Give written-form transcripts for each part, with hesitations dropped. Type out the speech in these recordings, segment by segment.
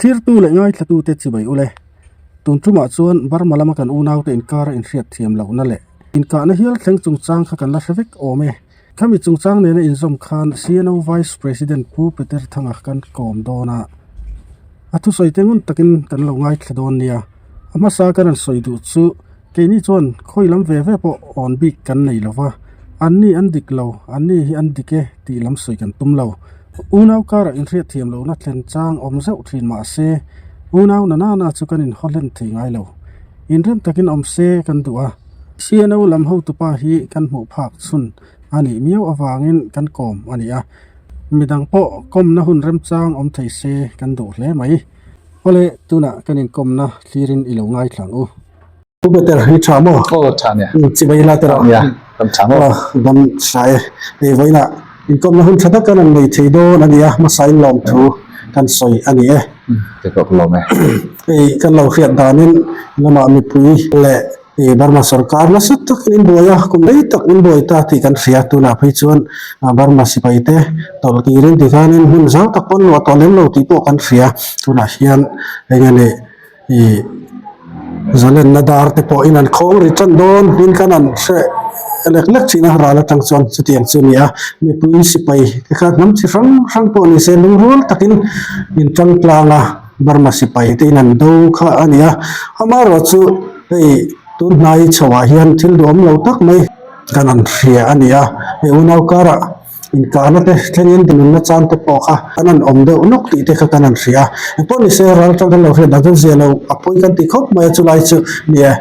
Thlirtu leh ngaithlatute chibai ule. Tun tumah chuan Burma lama kan unaute inkara inhriat thiam lohna leh inkahna hial thleng chungchang kha kan la hre vek awm e. Khami chungchang nena inzawm khan CNO Vice President Pu Peter Thanga kan kawm dawn a, a thusawi te ngun takin kan lo ngaithla dawn nia. A hmasa ka rawn sawi duh chu keini chuan khawi lam ve ve pawh awn bik kan nei lo va, anni an dik lo, anni hi an dik e tih lam sawi kan tum lo. Unau karah inhriat thiam lohna thlen chang awm zeuh thin mah se, unau na nana chu kan inhaw hlen thei ngai lo. Inrem takin awm se kan duh a. CNO lam hotupa hi kan hmuh phak chhun a nih miau avangin kan kawm a ni a, midang pawh kawmna hun remchang awm thei se kan duh hle mai. Awle, tunah kan inkawmna thlirin i lo ngaithla ang u. Pu Peter, i tha maw? Aw, tha nia. Chibai ila te rawh. Nia, kan tha maw? Aw, dam tha e. Hei vawiinah inkawmna hun tha tak kan rawn nei thei dawn a ni a, hmasain lawmthu kan sawi a ni e. Te pawh ka lawm e. Hei kan lo hriat danin lamah mipui leh Burma sorkar nasa tak in buai a, kum rei tak in buai ta tih kan hria. Tunah phei chuan Burma sipai te tawlh kirin tikhanin hmun zau tak pawn luah tawh lem lo tih pawh kan hria. Tunah hian eng nge ni ih zalenna dar te pawhin an khawng ri tan dawn hmin khan an hre lek lek thin a ral atang chuan chutiang chu a ni a mipui sipai te kha hnam chi hrang hrang pawh ni se lungrual takin in tang tlang a Burma sipai te in an do kha a ni a amaherawh chu hei tun hnai chho ah hian thil duhawm lo tak mai kan han hria a ni a hei unau karah. Inkahna te thlengin nunna chan te pawh kha kan han awm deuh nawk tih te kha kan han hria a. Engpawh ni se ral tang kan lo hriat dan chuan zia lo a pawi kan ti khawp mai a chulai chu ni e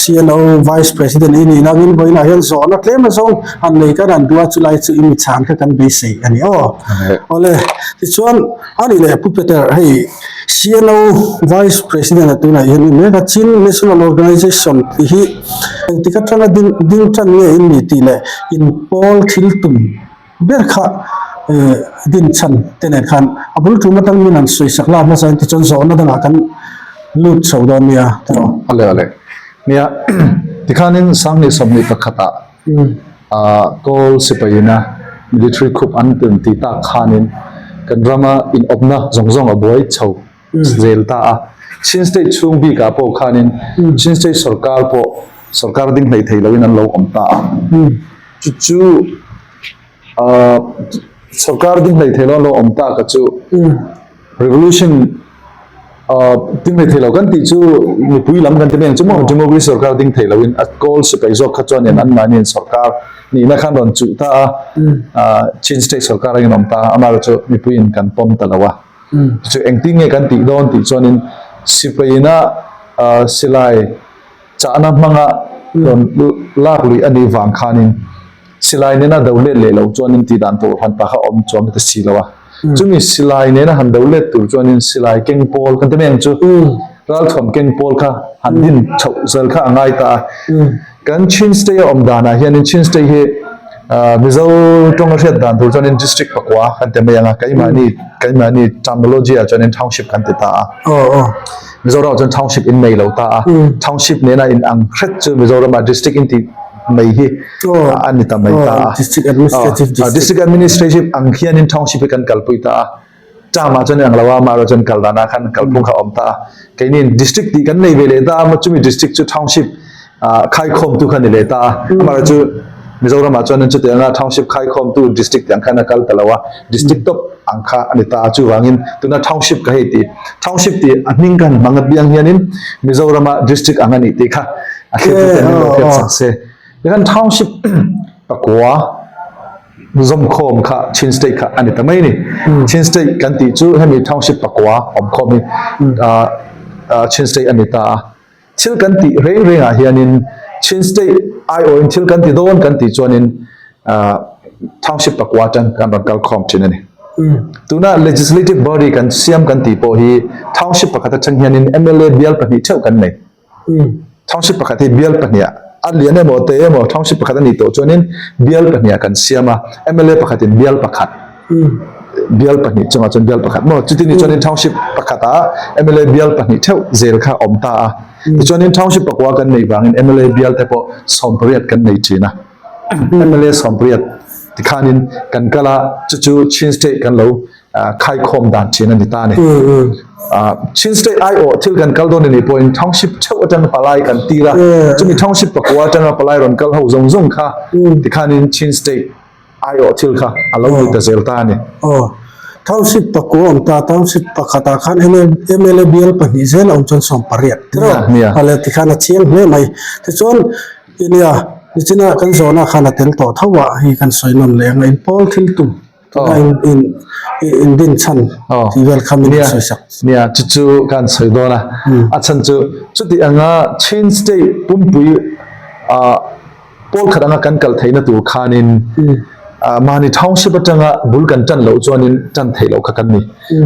CNO Vice President i nihna angin vawiinah hian zawhna tlem azawng han nei kan han duh a chulai chu i mi chhan kha kan beisei a ni aw. Awle tichuan a ni leh Pu Peter hei CNO Vice President a tunah hian i mek a Chin National Organization tih hi Engtik atanga ding ding tan nge in ni tih leh in pawl thil tum ber kha eh din chhan te nen khan a bul tum atang min han sawi sak la hmasa in tichuan zawhna dangah kan lut chho dawn nia tiraw. Ale ale. Nia tikhanin Sanghnih 21 ah ah Kawl sipaina military coup an tum tih tak khanin kan rama inawpna zawng zawng a buai chho zel ta a. Chin State chhung bikah pawh khanin Chin State sorkar pawh sorkar ding hleih thei loin an lo awm ta a. Chu chu ahh sorkar ding hleih thei lo an lo awm ta ka chu revolution ahh ding hleih thei lo kan tih chu mipui lam kan ti mai ang chu maw democracy sorkar ding thei loin a kawl sipai zawk kha chuanin anmahniin sorkar nihna khan rawn chuh ta a ahh Chin State sorkar angin awm ta a amaherawhchu mipuiin kan pawm ta lo a. Chu engtin nge kan tih dawn tih chuanin sipaina silai chahna hmanga rawn lak luih a nih vang khanin silai nena do let leh loh chuanin tih dan tur han ta kha awm chuan ka ti si lo a. Chumi silai nena han do let tur chuanin silai keng pawl kan ti mai ang chu ralthuam keng pawl kha han din chhoh zel kha a ngai ta a. Kan Chin State a awm danah hianin Chin State hi Mizo tawnga hriat dan tur chuanin District pakua kan ti mai ang a, keimahni keimahni terminology ah chuanin Township kan ti ta a. Mizoramah chuan Township in nei lo ta a, Township nena in ang hret chu Mizoramah District in tih mai hi a ni ta mai ta a. District Administrative District. District Administrative ang hianin Township hi kan kalpui ta a. Term ah chuan in ang lo a, amaherawh chuan kal danah khan kalphung kha a awm ta a. Keiniin district tih kan nei ve leh ta a, chumi district chu township ah khaikhawmtu kha a ni leh ta a. Amaherawh chu Mizoramah chuan chutianga township khaikhawmtu district tih ang khan a kal ta lo a, district tawp ang kha a ni ta a. Chuvangin tuna township ka hei tih, township tih a hming kan hmang apiang hianin Mizorama district ang a nih tih kha a hriattu ten min lo hriatsak se. Tikhan township pakua zawmkhawm kha Chin State kha a ni ta mai a ni. Chin State kan tih chu hemi township pakua awmkhawm hi Chin State a ni ta a. Thil kan tih reng rengah hianin Chin State aiawhin thil kan ti dawn kan tih chuanin township pakua atang kan rawn kal khawm thin a ni. Tuna legislative body kan siam kan tih pawh hi township pakhat atang hianin mla bial pahnih theuh kan nei. Township pakhat hi bial pahniha a lian emaw te emaw township pakhat a nih tawh chuanin bial pahniha kan siam a, mla pakhatin bial pakhat bial pahnih chungah chuan bial pakhat maw chuti ni chuanin township pakhatah mla bial pahnih theuh zel kha a awm ta a, tichuanin township pakua kan neih vangin mla bial te pawh 18 kan nei thin a, mla 18 tikhanin kan kal a, chu chu Chin state kan lo khaikhawm dan thin a ni ta a ni. Chin State aiawh thil kan kal dawn a nih pawhin Township theuh atanga palai kan tir a, chumi Township pakua atanga palai rawn kal ho zawng zawng kha tikhanin Chin State aiawh thil kha a lo ni ta zel ta a ni. Aw, Township pakua awm ta, Township pakhatah khan mla bial pahnih zel a awm chuan 18 tiraw? Nia. Awle tikhan a chiang hle mai. Tichuan nia nichina kan zawhna khan a tel tawh tho a, hei kan sawi nawn leh ang a, inpawl thil tum. Tuna in in in din chhan tih vel kha min sawi sak. Nia, chu chu kan sawi dawn a. A chhan chu chuti anga Chin State pumpui ah pawl khat anga kan kal theihna tur khanin mahni township atanga bul kan tan loh chuanin tan theih loh kha kan ni.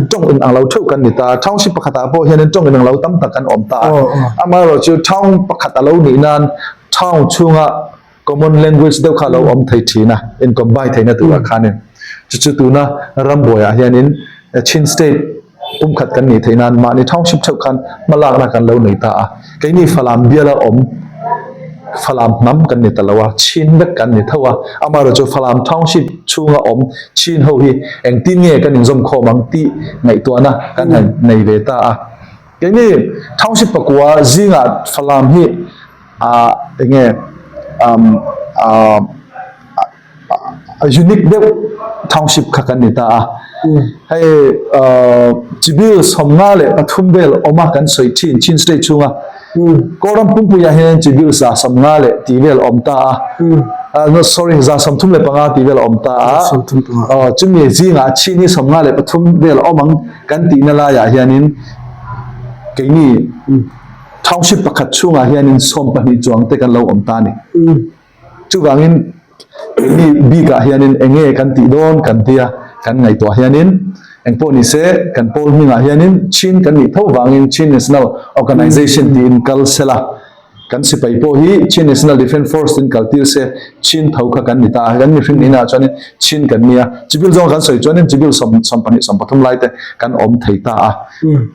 Tawng in ang lo theuh kan ni ta. Township pakhatah pawh hianin tawng in ang lo tam tak kan awm ta a. Amaherawhchu town pakhat a lo nih nan town chhunga Common language deuh kha a lo awm thei thin a, in combine theihna turah khanin. Chu chu tuna rambuaiah hianin Chin State pumkhat kan nih theih nan mahni township theuh khan hmalakna kan lo nei ta a. Keini Falam biala awm Falam hnam kan ni ta lo a, Chin vek kan ni tho a. Amaherawhchu Falam township chhunga awm Chin ho hi engtin nge kan inzawmkhawm ang tih ngaihtuahna kan han nei ve ta a. Keini township pakua zingah Falam hi ah enge um ah a unique deuh township kha kan ni ta a hei ah chibil sawmnga leh pathum vel awm a kan sawi thin Chin state chhunga Kawlram pumpuiah hian chibil za sawmnga leh tih vel awm ta a no sorry 35 tih vel awm ta a aw chumi zingah Chin hi 53 vel awm ang kan tihna laiah hianin keini Township pakhat chhungah hianin 12 chuang te kan lo awm ta a ni. Chuvangin keini bikah hianin eng nge kan tih dawn kan tia kan ngaihtuah hianin eng pawh ni se kan pawl hmingah hianin Chin kan nih tho vangin Chin National Organization tiin kal sela kan sipai pawh hi Chin National Defence Force tiin kal tir se Chin tho kha kan ni ta a. Kan mihring nihnaah chuanin Chin kan nia. Chibil zawng kan sawi chuanin chibil sawm 12 13 lai te kan awm thei ta a.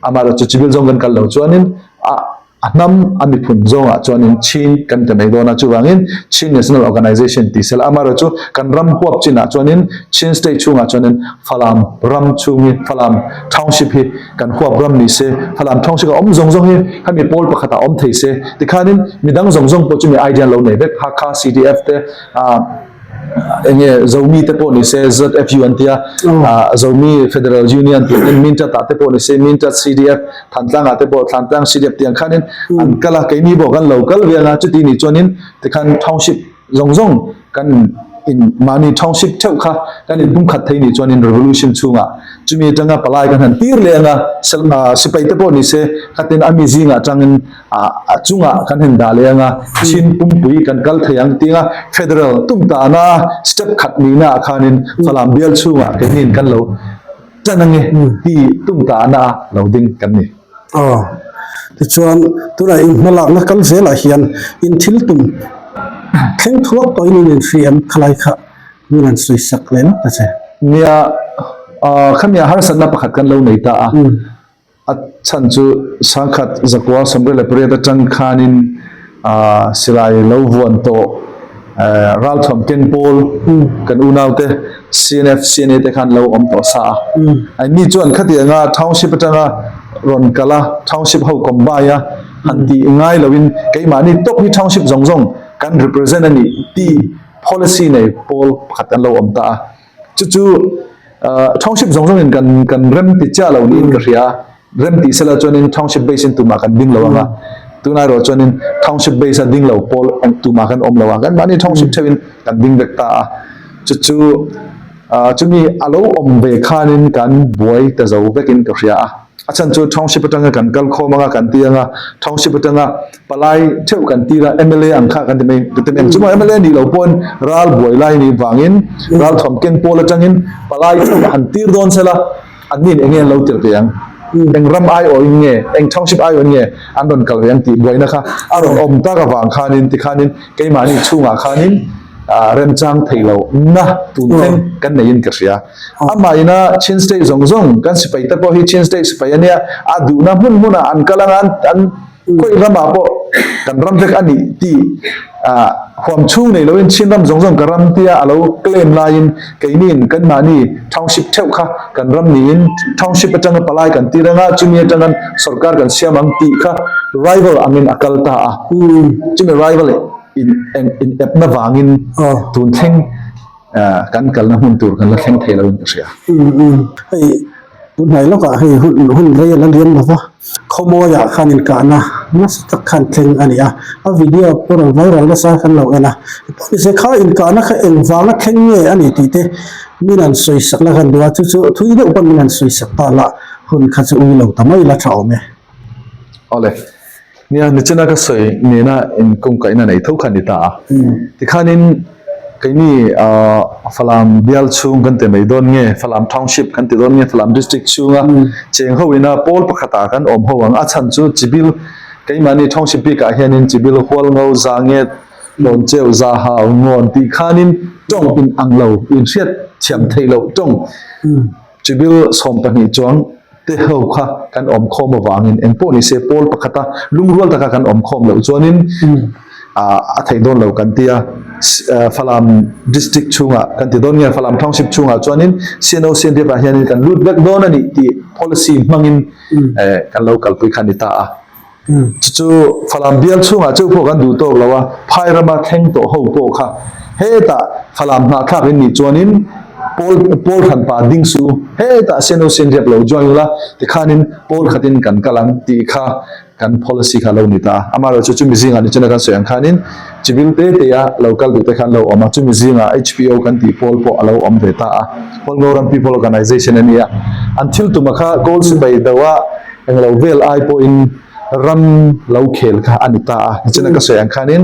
Amaherawhchu chibil zawng kan kal lo chuanin a a hnam a miphun zawngah chuanin Chin kan ti mai dawn a, chuvangin Chin National Organization tih sela amaherawhchu kan ram huap chinah chuanin Chin State chhungah chuanin Falam ram chhung hi Falam Township hi kan huap ram ni se, Falam Township a awm zawng zawng hi hemi pawl pakhatah awm thei se tikhanin midang zawng zawng pawh chumi idea an lo nei vek Hakha CDF te ah enge Zomi te pawh ni se ZFU an tia ah Zomi Federal Union tih in Mintat ah te pawh ni se Mintat CDF Thantlang ah te pawh Thlantlang CDF tih ang khanin an kal a keini pawh kan lo kal ve anga chuti nih chuanin tikhan township zawng zawng kan in mahni township theuh kha kan in pumkhat thei nih chuanin revolution chhungah chumi atanga palai kan han tir leh anga sipai te pawh ni se khatin a mi zingah atangin A chungah kan han dah leh anga Chin pumpui kan kal thei ang tinga Federal tum tana step khat nihna ah khanin Falam bial chhungah keinin kan lo tan ange ti tum tana a lo ding kan ni. Aw, tichuan tunah in hmalakna kal zelah hian in thil tum thleng thuak tawhin in inhriam khalai kha min han sawi sak leh lawk ta che. Nia, khamiah harsatna pakhat kan lo nei ta a. A chhan chu sangkhat zakua 98 atang khanin silai lo vuan tawh ralthuam ken pawl kan unaute CNF, CNA te khan lo awm tawh sa a. Anni chuan khatianga township atanga rawn kal a, township ho combine a han tih ngai loin keimahni tawp hi township zawng zawng kan represent a nih tih policy nei pawl pakhat an lo awm ta a. Chu chu township zawng zawngin kan kan rem ti chiah lo niin ka hria a, rem tih sela chuanin township base in tumah kan ding lo ang a, tunah erawh chuanin township base a ding lo pawl tumah kan awm lo a, kan mahni township theuhin kan ding vek ta a, chu chu chumi a lo awm ve khanin kan buai ta zo vekin ka hria a. A chhan chu township atanga kan kal khawm anga kan ti anga, township atanga palai theuh kan tir a, mla ang kha kan ti mai kan ti mai ang chu maw, mla nih loh pawhin ral buai lai nih vangin ral thuam ken pawl atangin palai theuh han tir dawn sela an nin enge an lo tir ve ang, eng ram aiawhin nge, eng township aiawhin nge an rawn kal ve ang tih buaina kha a rawn awm tak avang khanin tikhanin keimahni chhungah khanin remchang theih loh na tun thleng kan neiin ka hria. Amah ina Chin State zawng zawng kan sipai te pawh hi Chin State sipai a nia, a duhna hmun hmunah an kal anga an. Khawi ramah pawh kan ram vek a nih tih huam chhung nei loin Chin ram zawng zawng ka ram tia a lo claim laiin keiniin kan mahni township theuh kha kan ram niin township atanga palai kan tir anga chumi atanga sorkar kan siam ang tih kha rival angin a kal ta a. Chumi rival in in epna vangin tun thleng Kan kalna hmun tur kan la thleng thei lo in ka hria. Hei tunhnai lawkah hei hun hun rei a la liam lo va, khawmawiah khan inkahna nasa tak khan thleng a ni a, a video pawh rawn viral nasa kan lo en a, pawh kha inkahna kha engvanga thleng nge a ni tih te min han sawi sak la kan duh a, chu chu thui deuh pawn min han sawi sak ta la hun kha chu ui lo ta mai la tha awm e. Awle, nia nichina ka sawi nena inkawngkaihna nei tho kha a ni ta a. Tikhanin keini Falam bial chhung kan ti mai dawn nge, Falam Township kan ti dawn nge, Falam District chhunga cheng ho ina pawl pakhatah kan awm ho ang. A chhan chu chibil keimahni Township bikah hianin chibil hualngo za nge hlawn cheu za hau ngawn tih khanin tawng in ang lo, inhriat thiam theih loh tawng Chibil 12 chuang te ho kha kan awm khawm avangin eng pawh ni se pawl pakhata lungrual taka kan awm khawm loh chuanin a theih dawn lo kan ti a. Falam District chhungah kan ti dawn nge Falam Township chhungah chuanin CNO CNDF ah hianin kan lut vek dawn a nih tih policy hmangin kan lo kalpui kha a ni ta a. Chu chu Falam bial chhungah cheu pawh kan duh tawk lo a, phai rama thleng tawh ho pawh kha hetah Falam hnahthlak in nih chuanin pawl pawl hran pah ding su hetah sen o sen riak lo join ula tikhanin pawl khatin kan kal ang tih kha kan policy kha a lo ni ta a. Amaherawhchu chumi zingah ni chuan kan sawi ang khanin chibil te te a lo kal duh te khan lo awm a, chumi zingah HPO kan tih pawl pawh a lo awm ve ta a, Hualngoram People Organization a nia. An thil tuma kha Kawl sipai do a Englo vel ai pawhin ram lo khel kha a ni ta a, nichina ka sawi ang khanin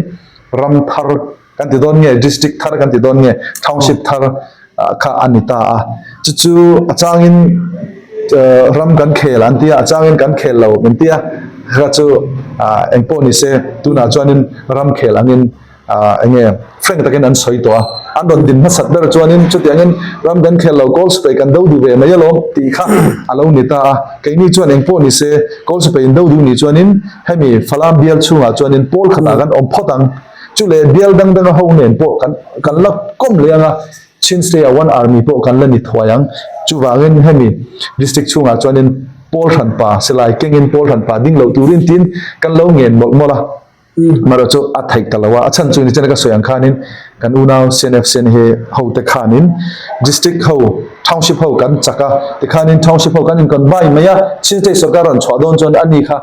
ram thar kan ti dawn nge, district thar kan ti dawn nge, township thar kha a ni ta a. Chu chu a changin ram kan khel an ti a, a changin kan khel lo min ti a, kha chu engpawh ni se tunah chuanin ram khel angin Ahh enge frank takin an sawi tawh a, an rawn din hmasat ber chuanin chutiangin ram kan khel lo kawl sipai kan do duh ve mai alawm tih kha a lo ni ta a, keini chuan eng pawh ni se kawl sipai in do duh nih chuanin hemi Falam bial chhungah chuanin pawl khatah kan awm phawt ang, chu leh bial dang danga ho nen pawh kan kan la kawm leh ang a, Chin State ah One Army pawh kan la ni thuai ang, chuvangin hemi district chhungah chuanin pawl hranpa silai kengin pawl hranpa ding loh turin tiin kan lo ngen mawlh mawlh a. Amaherawh chu a theih ta lo a, a chhan chu nichina ka sawi ang khanin kan unau CNFCN hi ho te khanin district ho, township ho kan chak a, tikhanin township ho kan inconvine mai a, Chin state sorkar rawn chhuah dawn chuan ani kha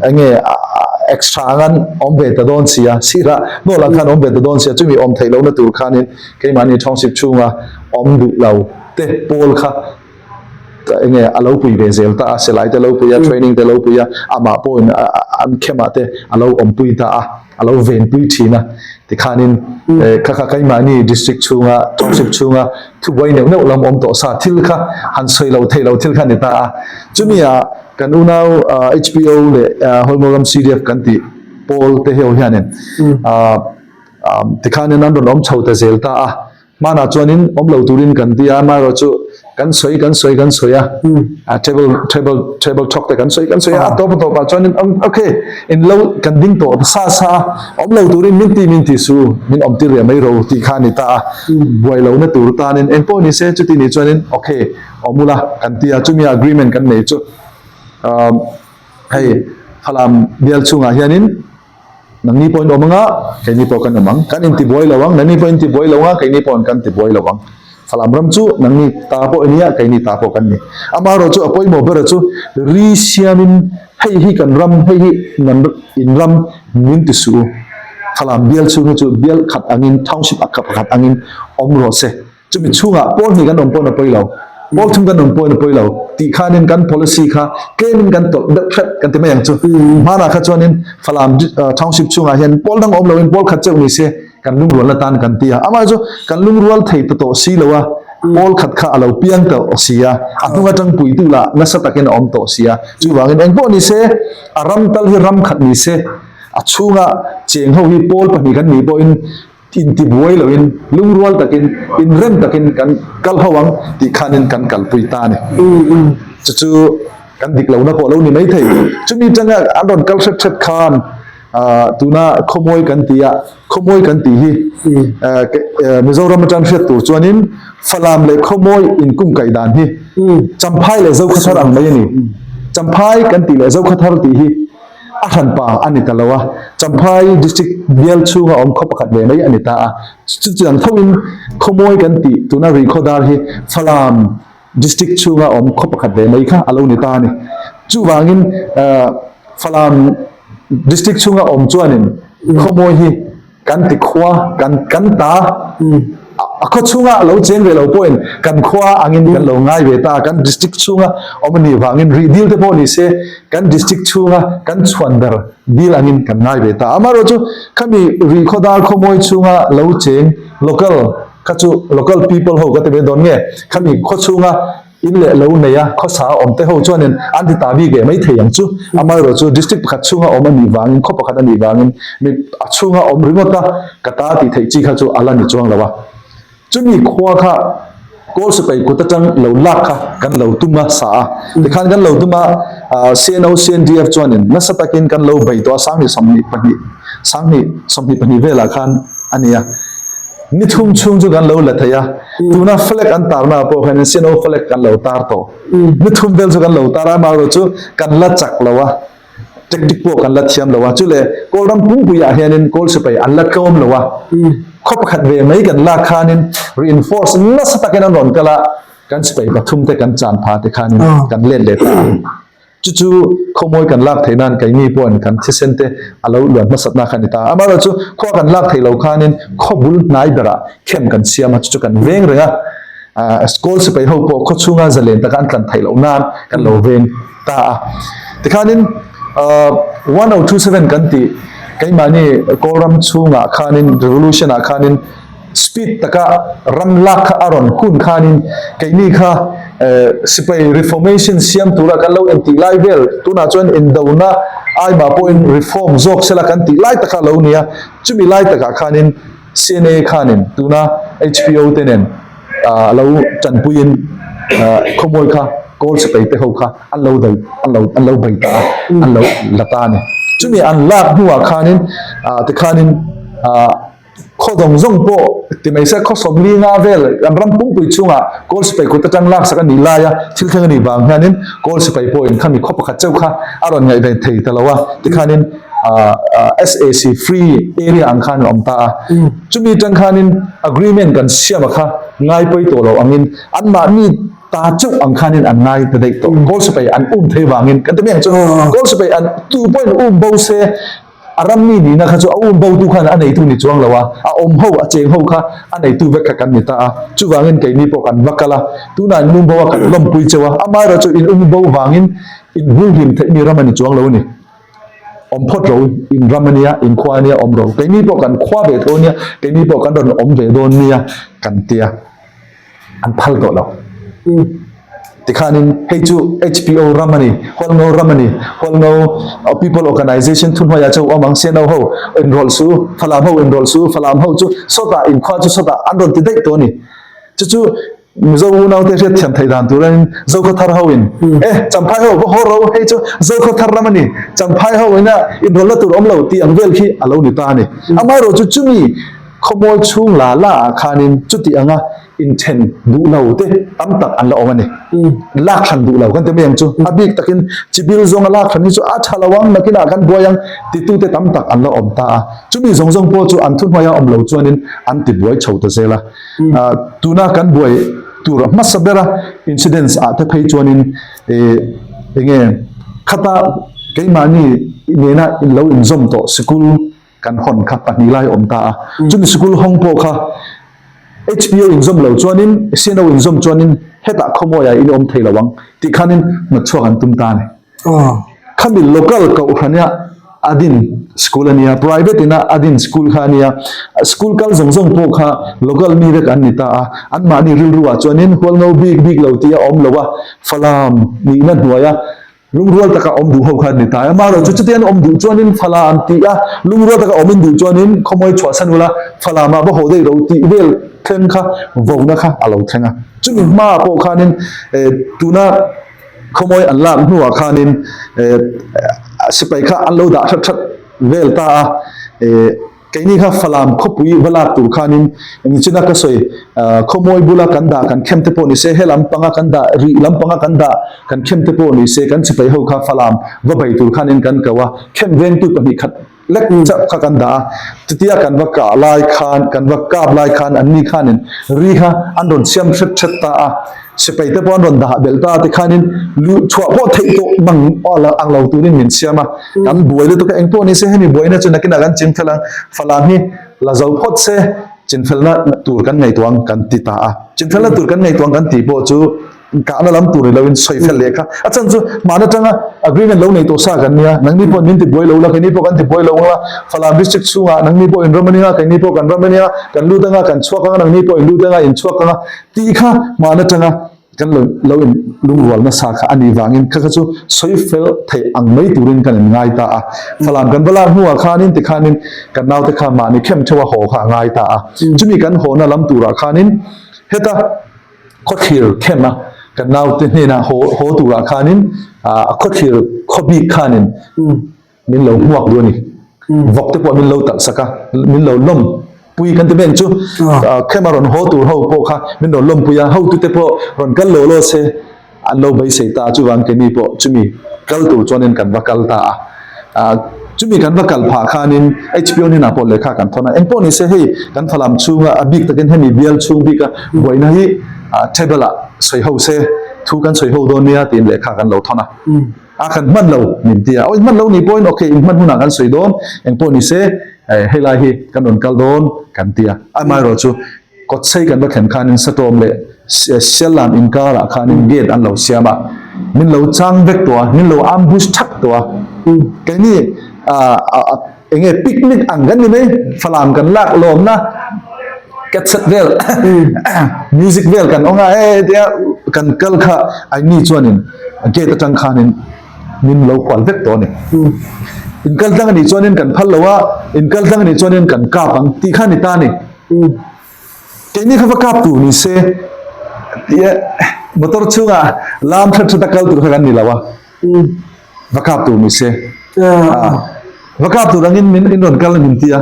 enge extra angan awm ve ta dawn si a, sirah hnual ang khan awm ve ta dawn si a, chumi awm theih lohna tur khanin keimahni township chhunga awm duh lo te pawl kha enge a lo pui ve zel ta a, silai te lo pui a, training te lo pui a, amah pawhin an khemah te a lo awmpui ta a, a lo venpui thin a, tikhanin kha kha keimahni district chhunga township chhunga thubuai neuh neuh lam awm tawh sa thil kha han sawi lo theih lo thil kha a ni ta a, chumi ah kan unau HPO leh Hawlngawram CDF kan tih pawl te ho hianin tikhanin an rawn awm chho ta zel ta a. Hmanah chuanin awm lo turin kan ti a, amaherawhchu kan sawi kan sawi kan sawi a, a table table table talk te kan sawi kan sawi a, a tawp a tawpah chuanin ok in lo kan ding tawh sa sa a, awm lo turin min ti min ti su, min awm tir leh mai ro tih kha a ni ta a, buai lohna tur tanin eng pawh ni se chuti nih chuanin ok awm ula kan ti a, chumi agreement kan nei chu hei Falam bial chhungah hianin. Nangni pawhin awm anga, keini pawh kan awm ang. Kan intibuai lo ang, nangni pawh intibuai lo anga, keini pawh kan tibuai lo ang. Falam ram chu nangni ta pawh i nia, keini ta pawh kan ni. Amaherawh chu a pawimawh bera chu ri siamin hei hi kan ram, hei hi nan in ram min ti suh u. Falam bial chhung hi chu bial khat angin, township a pakhat angin awm rawh se. Chumi chhungah pawl hnih kan awm pawhin a pawi lo, pawl thum kan awm pawhin a pawi lo tih khanin kan policy kha tlemin kan tawlh deuh hret kan ti mai ang chu. Hmanah kha chuanin Falam Township chhungah hian pawl dang awm loin pawl khat cheuh ni se kan lungrual atan kan ti a. Amah chu kan lungrual thei ta tawh si lo a, pawl khat kha a lo piang tawh si a, a hnung atang puitu lah nasa takin a awm tawh si a. Chuvangin engpawh ni se a ram tal hi ram khat ni se, a chhunga cheng ho hi pawl pahnih kan nih pawhin Intibuai loin lungrual takin inrem takin kan kal ho ang tih khanin kan kalpui ta a ni. Chu chu Kan dik lohna pawh lo ni mai thei. Chumi atanga an rawn kal hret hret khan tuna khawmawi kan ti a, khawmawi kan tih hi Mizoram atang hriat tur chuanin Falam leh khawmawi inkungkaih dan hi Champhai leh Zokhathar ang mai a ni. Champhai kan tih leh Zokhathar tih hi a hranpa a ni ta lo a, Champhai District bial chhunga awm khaw pakhat ve mai a ni ta a. Chutiang thoin khawmawi kan tih tuna Rihkhawdar hi Falam District chhunga awm khaw pakhat ve mai kha a lo ni ta a ni. Chuvangin Falam District chhunga awm chuanin khawmawi hi kan ti khua, kan kan ta, a khaw chhunga lo cheng ve lo pawhin kan khua angin kan lo ngai ve ta a, kan District chhunga awm a nih vangin rih dil te pawh ni se kan District chhunga kan chhuan ber dil angin kan ngai ve ta. Amaherawhchu khami rih khawdar khawmawi chhunga lo cheng local Kha chu local people ho ka ti mai dawn nge, khami khaw chhunga in leh lo nei a khawsa a awm te ho chuanin an ti ta bik ve mai thei ang chu. Amaherawh chu district pakhat chhunga awm a nih vangin, khaw pakhat a nih vangin mi a chhunga awm ringawt a ka ta tih theih chi kha chu a la ni chuang lo a. Chumi khua kha Kawl sipai kut atang lo lak kha kan lo tum a sa a, tikhan kan lo tum a CNO, CNDF chuanin nasa takin kan lo bei tawh a 2022, 2022 velah khan a ni a. Ni thum chhung chu kan lo la thei a, tuna flag an tarna ah pawh hianin CNO flag kan lo tar tawh. Ni thum vel chu kan lo tar a, amaherawh chu kan la chak lo a, tactic pawh kan la thiam lo a, chule Kawlram pumpuiah hianin Kawl sipai an la tlawm lo a, khaw pakhat ve mai kan lak khanin reinforce nasa takin an rawn kal a, kan sipai pathum te kan chan pha te khanin kan let leh ta a. Chu chu khawmawi kan lak theih nan keini pawhin kan thisen te a lo luan hmasatna kha a ni ta. Amaherawhchu khua kan lak theih loh khanin khaw bul hnai berah khem kan siam a, chu chu kan veng reng a. Kawl sipai ho pawh khaw chhunga zalen taka an tlan theih loh nan kan lo veng ta a. Tikhanin 1027 kan tih keimahni Kawlram chhungah khanin revolution ah khanin Speed taka ram lak kha a rawn hun khanin keini kha sipai reformation siam tura kan lo intih lai vel tunah chuan indona aimah pawhin reform zawk sela kan tih lai taka lo nia chumi lai takah khanin CNA khanin tuna HPO te nen lo tanpuiin khawmual kha kawl sipai te ho kha an lo dai an lo an lo bei ta a an lo la ta a ni chumi an lak hnuah khanin tikhanin Khaw zawng zawng pawh ti mai se, khaw sawmli nga vel kan ram pumpui chungah Kawl sipai kut atang laksak a nih laia thil thleng a nih vang hianin Kawl sipai pawhin khami khaw pakhat chauh kha a rawn ngaihven thei ta lo a, tikhanin SAC free area ang khan a awm ta a. Chumi atang khanin agreement kan siam a kha ngai pawi tawh lo angin anmahni ta chauh ang khanin an ngai ta daih tawh. Kawl sipai an um thei vangin kan ti mai ang chu. Kawl sipai an tu pawhin um bo se, A rammi nihna kha chu a um botu khan a neitu ni chuang lo a, a awm ho, a cheng ho kha a neitu vek kha kan ni ta a. Chuvangin keini pawh kan va kal a, tunah in um bo a kan lawmpui cheu a, amaherawh chu in um bo vangin in hul hlim theih mi ram a ni chuang lo a ni. Awm phawt ro, in ram a nia, in khua a nia awm ro. Keini pawh kan khua ve tho a nia, keini pawh kan rawn awm ve dawn nia kan ti a. an phal tawh lo. Tikhanin hei chu HPO ram a ni, Hualngo ram a ni, Hualngo People Organisation thuhnuaiah chu awm ang, CNO ho inrawlh su, Falam ho inrawlh su, Falam ho chu sawtah inkhua chu sawtah an rawn ti daih tawh a ni. Chu chu Mizo unaute hriat thiam theih dan turin Zokhawthar ho in e Champhai ho va haw ro, hei chu Zokhawthar ram a ni, Champhai ho ina inrawlhna tur awm lo tih ang vel khi a lo ni ta a ni. Amaherawhchu chumi Khawmawi chhung la la ah khanin chuti anga inthen duh lo te tam tak an la awm a ni. Lak hran duh lo kan ti mai ang chu. A bik takin chibil zawnga lak hran hi chu a tha lo ang, nakinah kan buai ang titu te tam tak an la awm ta a. Chumi zawng zawng pawh chu an thuhnuaia awm lo chuanin an ti buai chho ta zel a. Tuna kan buai tur hmasa bera incidents ah te phei chuanin enge khata keimahni nena lo inzawm tawh sikul Kan hawn kha pahnih lai awm ta a, chumi sikul hawng pawh kha HPO inzawm lo chuanin CNO inzawm chuanin hetah khawmawiah in awm thei lo ang tih khanin hnawtchhuak an tum ta a ni. Khami local kohhrania a din school a nia, private ina a din school kha a nia, school kal zawng zawng pawh kha local mi vek an ni ta a, anmahni rilruah chuanin hualngo bik bik lo tih a awm lo a, Falam nihna hnuaia Lungrual taka awm duh ho kha an ni ta. Amaherawhchu chuti an awm duh chuanin Fala an ti a, lungrual taka awm in duh chuanin khawmawi chhuahsan ula Fala mah va haw daih ro tih vel thleng kha vona kha a lo thleng a. Chumi hmaah pawh khanin tuna Khawmawi an lak hnuah khanin sipai kha an lo dah that that vel ta a, keini kha Falam khawpui va lak tur khanin engchina ka sawi Khawmawi bula kan dah kan khem te pawh ni se, he lampanga kan dah rih lampanga kan dah kan khem te pawh ni se, kan sipai ho kha Falam va bei tur khanin kan ko a, khem vengtu pahnihkhat lek chauh kha kan dah a, chutia kan va kah lai khan, kan va kap lai khan an ni khanin ri kha an rawn siam hret hret ta a, sipai te pawh an rawn dah belh ta a tikhanin luh chhuah pawh theih tawh mang ang lo turin min siam a, kan buai lutuk a, engpawh ni se hemi buaina chu nakinah kan chinfel ang, Falam hi la zo phawt se chinfelna tur kan ngaihtuah ang kan ti ta a, chinfelna tur kan ngaihtuah ang kan tih pawh chu. Kahna lam tur ni loin sawi fel leh kha. A chan chu hmaan atanga agreement lo nei tawh sa kan nia, nangni pawh min ti buai lo la, keini pawh kan ti buai lo ang la, Falam district chhungah nangni pawh in ram ania, keini pawh kan ram ania, kan lut anga, kan chhuak anga, nangni pawh in lut anga, in chhuak anga tih kha hmaan atanga kan lo lo in lungrual nasa kha a nih vangin kha kha chu sawi fel theih ang mai turin kan in ngai ta a. Falam kan va lak hnuah khanin tikhanin kan naute kha mahni khem theuh a haw kha a ngai ta a. Chumi kan hawna lam turah khanin heta. Khawthlir khem a, kan naute hnenah haw haw turah khanin a khawthlir khaw bik khanin min lo hmuak duh a ni. Vawk te pawh min lo talh sak a, min lo lawm pui kan ti mek chu. Khem a rawn haw tur ho pawh kha min rawn lawm pui a, hotute pawh rawn kal lo law se an lo beisei ta a, chuvang keini pawh chumi kal tur chuanin kan va kal ta a. Chumi kan va kal phah khanin HPO hnenah pawh lehkha kan thawn a, engpawh ni se hei kan Falam chhunga a bik takin hemi bial chhung bika buaina hi table ah sawi ho se thu kan sawi ho dawn nia tiin lehkha kan lo thawn a, a kan hman lo min ti a, aw in hman lo ni pawhin ok in hman hunah kan sawi dawn engpawh ni se helai hi kan rawn kal dawn kan ti a, amaherawh chu Kawtsei kan va thlen khanin Satawm leh Siallam inkarah khanin gate an lo siam a, min lo chang vek tawh a, min lo ambush thak tawh a. Keini eng nge picnic ang kan ni mai, Falam kan lak lawmna cassette vel music vel kan awng a, e tia kan kal kha aini chuanin gate atang khanin min lo hual vek tawh a ni. In kal tlang a nih chuanin kan phal lo a, in kal tlang a nih chuanin kan kap ang tih kha a ni ta a ni. Keini kha va kap tur ni se tia motor chhunga lam that that a kal tur kha kan ni lo a, va kap tur ni se va kap tur angin min in rawn kal a min ti a,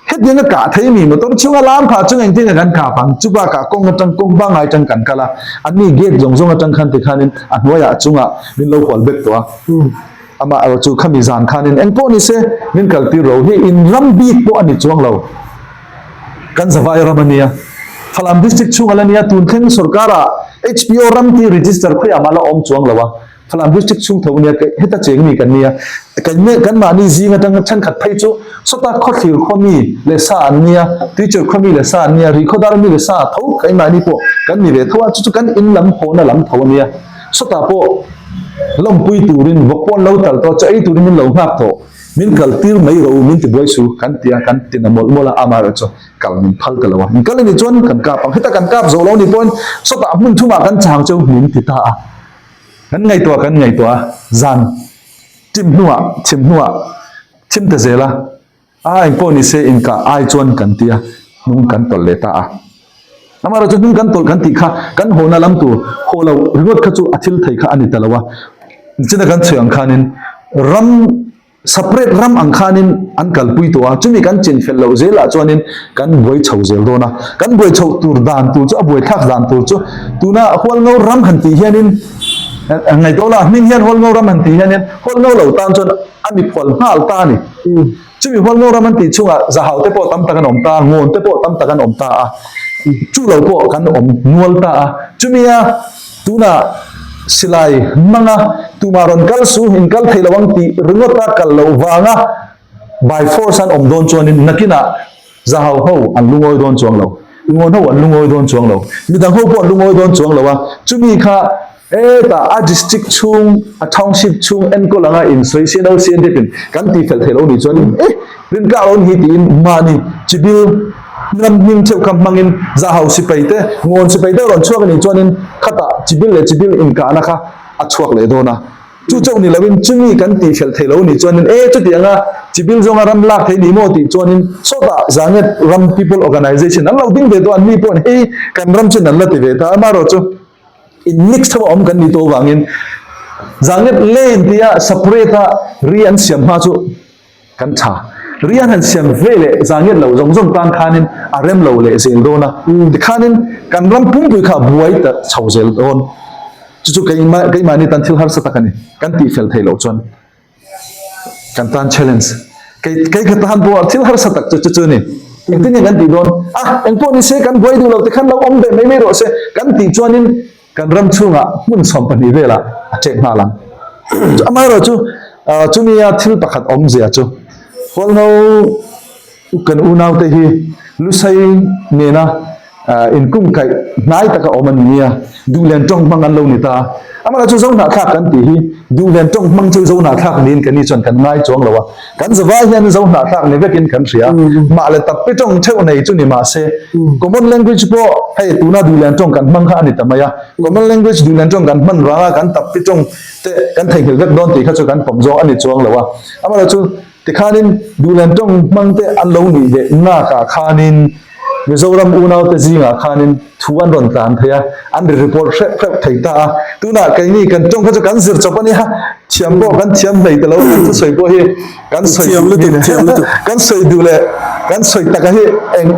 hetiang a kah thei mi motor chhunga lam phah chung engtin nge kan kap ang chu bakah kawng atang kawng pangngai atang kan kal a, anni gate zawng zawng atang khan tikhanin a hnuaiah chungah min lo hual vek tawh a. Amah erawh chu khami zan khanin eng pawh ni se min kaltir ro hi in ram bik pawh a ni chuang lo. Kan Zavai ram a nia. Falam District chhung a la nia tun thleng sorkara HPO ram tih register khawiah mah la awm chuang lo a. Falam District chhung tho a nia heta cheng mi kan nia. Kan kan mahni zing atanga thenkhat phei chu sawta khawthlir khaw mi leh sa an nia, tuichawr khaw mi leh sa an nia, rihkhawdar mi leh sa tho keimahni pawh kan ni ve tho a, chu chu kan in lam hawhna lam tho a nia. Sawtah pawh lawmpui turin vawk pawh an lo tal tawh, chaw ei turin min lo nghak tawh, min kal tir mai rawh u, min ti buai su kan ti a, kan ti na mawlh mawlh a, amaherawh chu kal min phal ta lo a, min kal a nih chuan kan kap ang, heta kan kap zawh lo nih pawhin sawtah hmun thumah kan chang cheu min ti ta a, kan ngaihtuah kan ngaihtuah a, zan tim hnuah thim hnuah thim ta zel a. A engpawh ni se inkah ai chuan kan ti a, hnung kan tawlh leh ta a. Amaherawh chu hnung kan tawlh kan tih kha kan hawhna lam tur haw lo ringawt kha chu a thil thei kha a ni ta lo a. Nichina kan chhui ang khanin ram separate ram ang khanin an kalpui tawh a, chumi kan chinfel loh zelah chuanin kan buai chho zel dawn a. Kan buai chhoh tur dan tur chu a buaithlak dan tur chu tuna Hualngo ram han tih hianin ngaihtuah la hming hian Hualngo ram han tih hianin Hualngo lo tan chuan a mikhual nghal ta a ni. Chumi Hualngo ram an tih chhungah Zahau te pawh tam tak an awm ta a, Ngawn te pawh tam tak an awm ta a, chu lo pawh kan awm nual ta a. Chumia tunah silai hmanga tumah rawn kal su, in kal thei lo ang tih ringawta kal loh vanga by force an awm dawn chuanin nakinah Zahau ho an lungawi dawn chuang lo, Ngawn ho an lungawi dawn chuang lo, midang ho pawh an lungawi dawn chuang lo a, chumi kha Hetah a district chhung, a township chhung enkawl anga insawi CNO CNDF in kan tih fel theih lo nih chuan eh rin kah lo ni hi tiin mahni chibil ram hming theuh kha hmangin zahau sipai te, ngawn sipai te rawn chhuak a nih chuanin khatah chibil leh chibil inkahna kha a chhuak leh dawn a. Chu chauh ni loin chumi kan tih fel theih lo nih chuanin e chutianga chibil zawnga ram lak thei ni maw tih chuanin sawtah Zanget ram People Organisation an lo ding ve tawh a, anni pawhin hei kan ram chin an la ti ve ta amaherawhchu, In mix tho a awm kan nih tawh avangin Zangnget lane tia separate a ri an siam hma chu kan tha. Ri an han siam ve leh zangnget lo zawng zawng tan khanin a rem lo leh zel dawn a. Tikhanin kan ram pumpui kha buai ta chho zel dawn. Chu chu keimahni tan thil harsa tak a ni. Kan tihfel theih loh chuan. Kan tan challenge. Kei kei ka tan pawh thil harsa tak chu chu chu ni. Engtin nge kan tih dawn? A, engpawh ni se kan buai duh lo te khan lo awm ve mai mai rawh se. Kan tih chuanin kan ram chhungah hmun 12 velah a ṭek nghal ang. Chu amaherawhchu chumia thil pakhat awmzia chu Hualngo kan unaute hi Lusei nena Inkungkaih hnai taka awm an ni a, duhlian tawng hmang an lo ni ta a. Amaherawhchu chu Zohnahthlak kan tih hi duhlian tawng hmang chu Zohnahthlak niin keini chuan kan ngai chuang lo a. Kan zavai hian Zohnahthlak ni vekin kan hria a, mah leh tappi tawng theuh nei chu ni mah se, common language pawh hei tuna duhlian tawng kan hmang kha a ni ta mai a. Common language duhlian tawng kan hman vanga kan tappi tawng te kan theihnghilh vek dawn tih kha chu kan pawm zawng a ni chuang lo a. Amaherawhchu Tikhanin Duhlian tawng hmangte an lo nih leh nakah khanin Mizoram unaute zingah khanin thu an rawn tlan thei a, an ri report hrep hrep thei ta a. Tunah keini kan tawng kha chu kan zir chawp a nia, thiam pawh kan thiam hlei ta lo, kan thusawi pawh hi kan sawi Thiam lutuk, thiam lutuk. Kan sawi duh leh kan sawi taka hi eng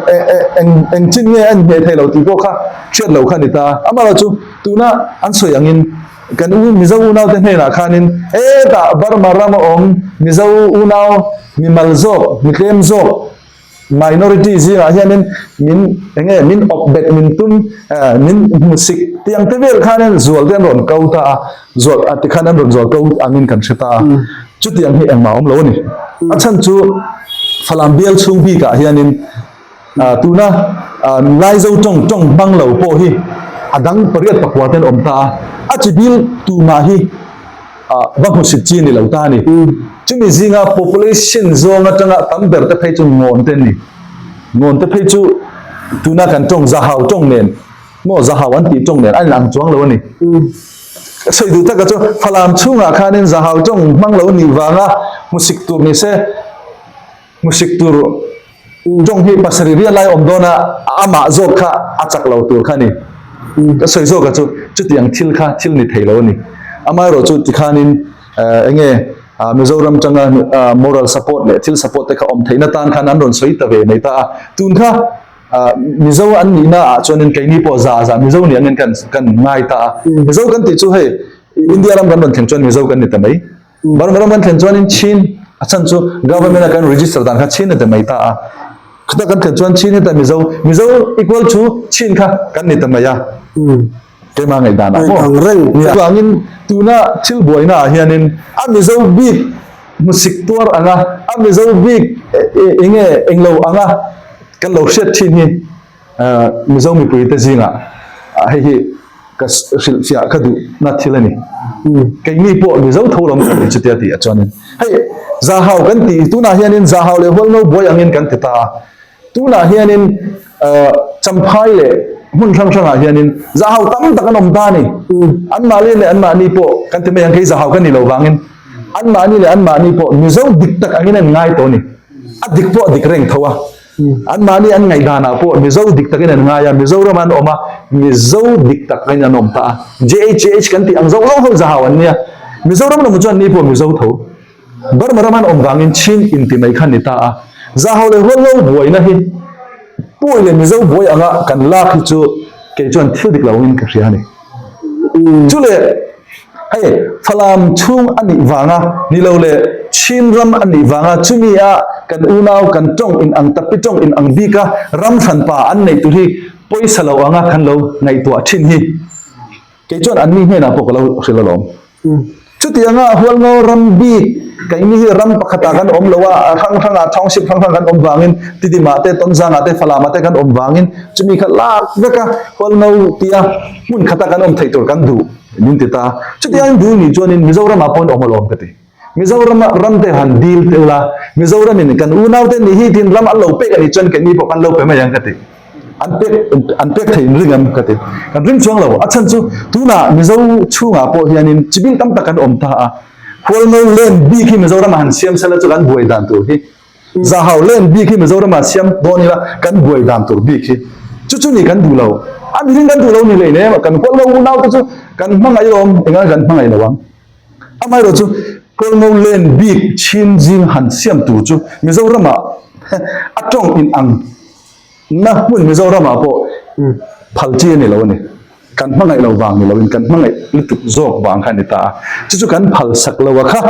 eng eng chin nge a inhmeh thei lo tih pawh kha hriat loh kha a ni ta a. Amaherawhchu tuna an sawi angin Kan u Mizo unaute hnenah khanin hetah Burma rama awm Mizo unau mimal zawk, mi tlem zawk, minority zingah hianin min eng nge min awp bet min tum min hmusik tiang te vel khanin zual te an rawn ko ta a, zual a tikhan an rawn zual ko angin kan hre ta a, chutiang hi engmah a awm lo a ni. A chhan chu Falam bial chhung bikah hianin Tuna Laizo tawng tawng hmang lo pawh hi a dang pariat pakua ten awm ta a, a chi bil tumah hi va hmusit chi ni lo ta a ni. Chumi zinga population zawng atanga tam ber te phei chu ngawn te an ni. Ngawn te phei chu tuna kan tawng Zahau tawng nen maw Zahau an tih tawng nen a inang chuang lo a ni. Ka sawi duh taka chu Falam chhungah khanin Zahau tawng hmang lo nih vanga hmusik tur ni se, Hmusik tur tawng hi pasarih riat lai awm dawn a, amah zawk kha a chak lo tur kha a ni. Ka sawi zawk a chu chutiang thil kha thil ni thei lo a ni. Amaherawh chu tikhanin eng nge Mizoram tanga moral support leh thil support te kha awm theihna tan khan an rawn sawi ta ve mai ta a. Tun kha Mizo an nihna ah chuanin keini pawh za za Mizo nih angin kan ngai ta a. Mizo kan tih chu hei India ram kan rawn thleng chuan Mizo kan ni ta mai. Burma ram kan thlen chuanin Chin a chhan chu government a kan register dan kha Chin a ti mai ta a, khata kan thlen chuan Chin heta Mizo, Mizo equal to Chin kha kan ni ta mai a, keimah ngaihdan ah maw? Ang reng. Chuvangin tuna thil buaina ah hianin a Mizo bik hmusik tuar anga, a Mizo bik enge englo anga kan lo hriat thin hi Mizo mipuite zingah hei hi ka hrilhfiah ka duhna thil a ni. Keini pawh Mizo tho lam kan ni chutia tih ah chuanin hei Zahau kan tih tunah hianin Zahau leh Hualngo buai angin kan ti ta a. Tunah hianin Champhai leh hmun hrang hrangah hianin Zahau tam tak an awm ta a ni. Anmahni leh anmahni pawh kan ti mai ang kei Zahau ka nih loh vangin anmahni leh anmahni pawh Mizo dik tak angin an ngai tawh a ni. A dik pawh a dik reng tho a. Anmahni an ngaihdanah pawh Mizo dik takin an ngai a, Mizoram an awm a, Mizo dik tak angin an awm ta a. JHJH kan tih ang zawk zawk ho zahau an nia. Mizoram lam chuan ni pawh Mizo tho. Burma ram an awm vangin Chin inti mai kha ni ta a. Zahau leh Hualngo buaina hi Pawi leh Mizo buai anga kan lak hi chu kei chuan thil dik lo angin ka hria a ni. Chu leh hei Falam chhung a nih vanga ni lo leh Chin ram a nih vanga chumi a kan unau kan tawng in ang tapi tawng in ang bik a ram hranpa an neih tur hi pawisa lo anga kan lo ngaihtuah thin hi kei chuan an ni hnenah pawh ka lo hrilh alawm. Chutianga Hualngo ram bik keini hi ram pakhatah kan awm lo a, hrang hrangah township hrang hrang kan awm vangin Tidimah te, Tonzangah te, Falamah te kan awm vangin chumi kha lak vek a Hualngo tia hmun khata kan awm theih tur kan duh min ti ta. Chutiangin duh nih chuanin Mizoramah pawhin awm alawm ka ti. Mizorama ram te han dil teh ula, Mizoramin kan unaute nih hi tin ram an lo pek a nih chuan keini pawh kan lo pe mai ang ka ti. An pek an pek thei in ring em ka ti. Kan ring chuang lo. A chhan chu tunah Mizo chhungah pawh hianin chibil tam tak kan awm ta a. Hualngo len bik hi Mizorama han siam sela chu kan buai dan tur hi. Zahau len bik hi Mizorama siam dawn ila kan buai dan tur bik hi. Chu chu ni kan duh lo. A mihring kan duh lo ni lei nem a. Kan hualngo unaute chu kan hmangaih awm, engang kan hmangaih lo ang. Amaherawhchu, Kawlngo len bik chin zing han siam tur chu Mizoramah a tawng in ang na hmun Mizoramah pawh phal chi a ni lo a ni. Kan hmangaih lo vang ni loin kan hmangaih lutuk zawk vang kha a ni ta a. Chu chu kan phal sak lo a kha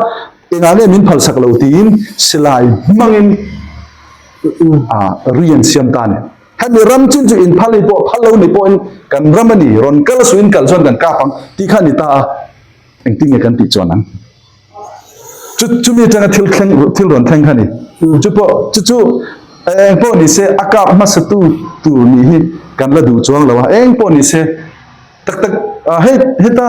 engah nge min phal sak lo tiin silai hmangin ri an siam ta a ni. Hemi ram chin chu inphal ni pawh phal lo ni pawhin kan ram a ni, rawn kal suin kal chuan kan kap ang tih kha a ni ta a. Engtin nge kan tih chuan ang? Chu chumi atanga thil thleng thil rawn thleng kha ni. Chu pawh chu chu eng pawh ni se a kap hmasa tu tur nih hi kan la duh chuang lo a, eng pawh ni se tak tak hei heta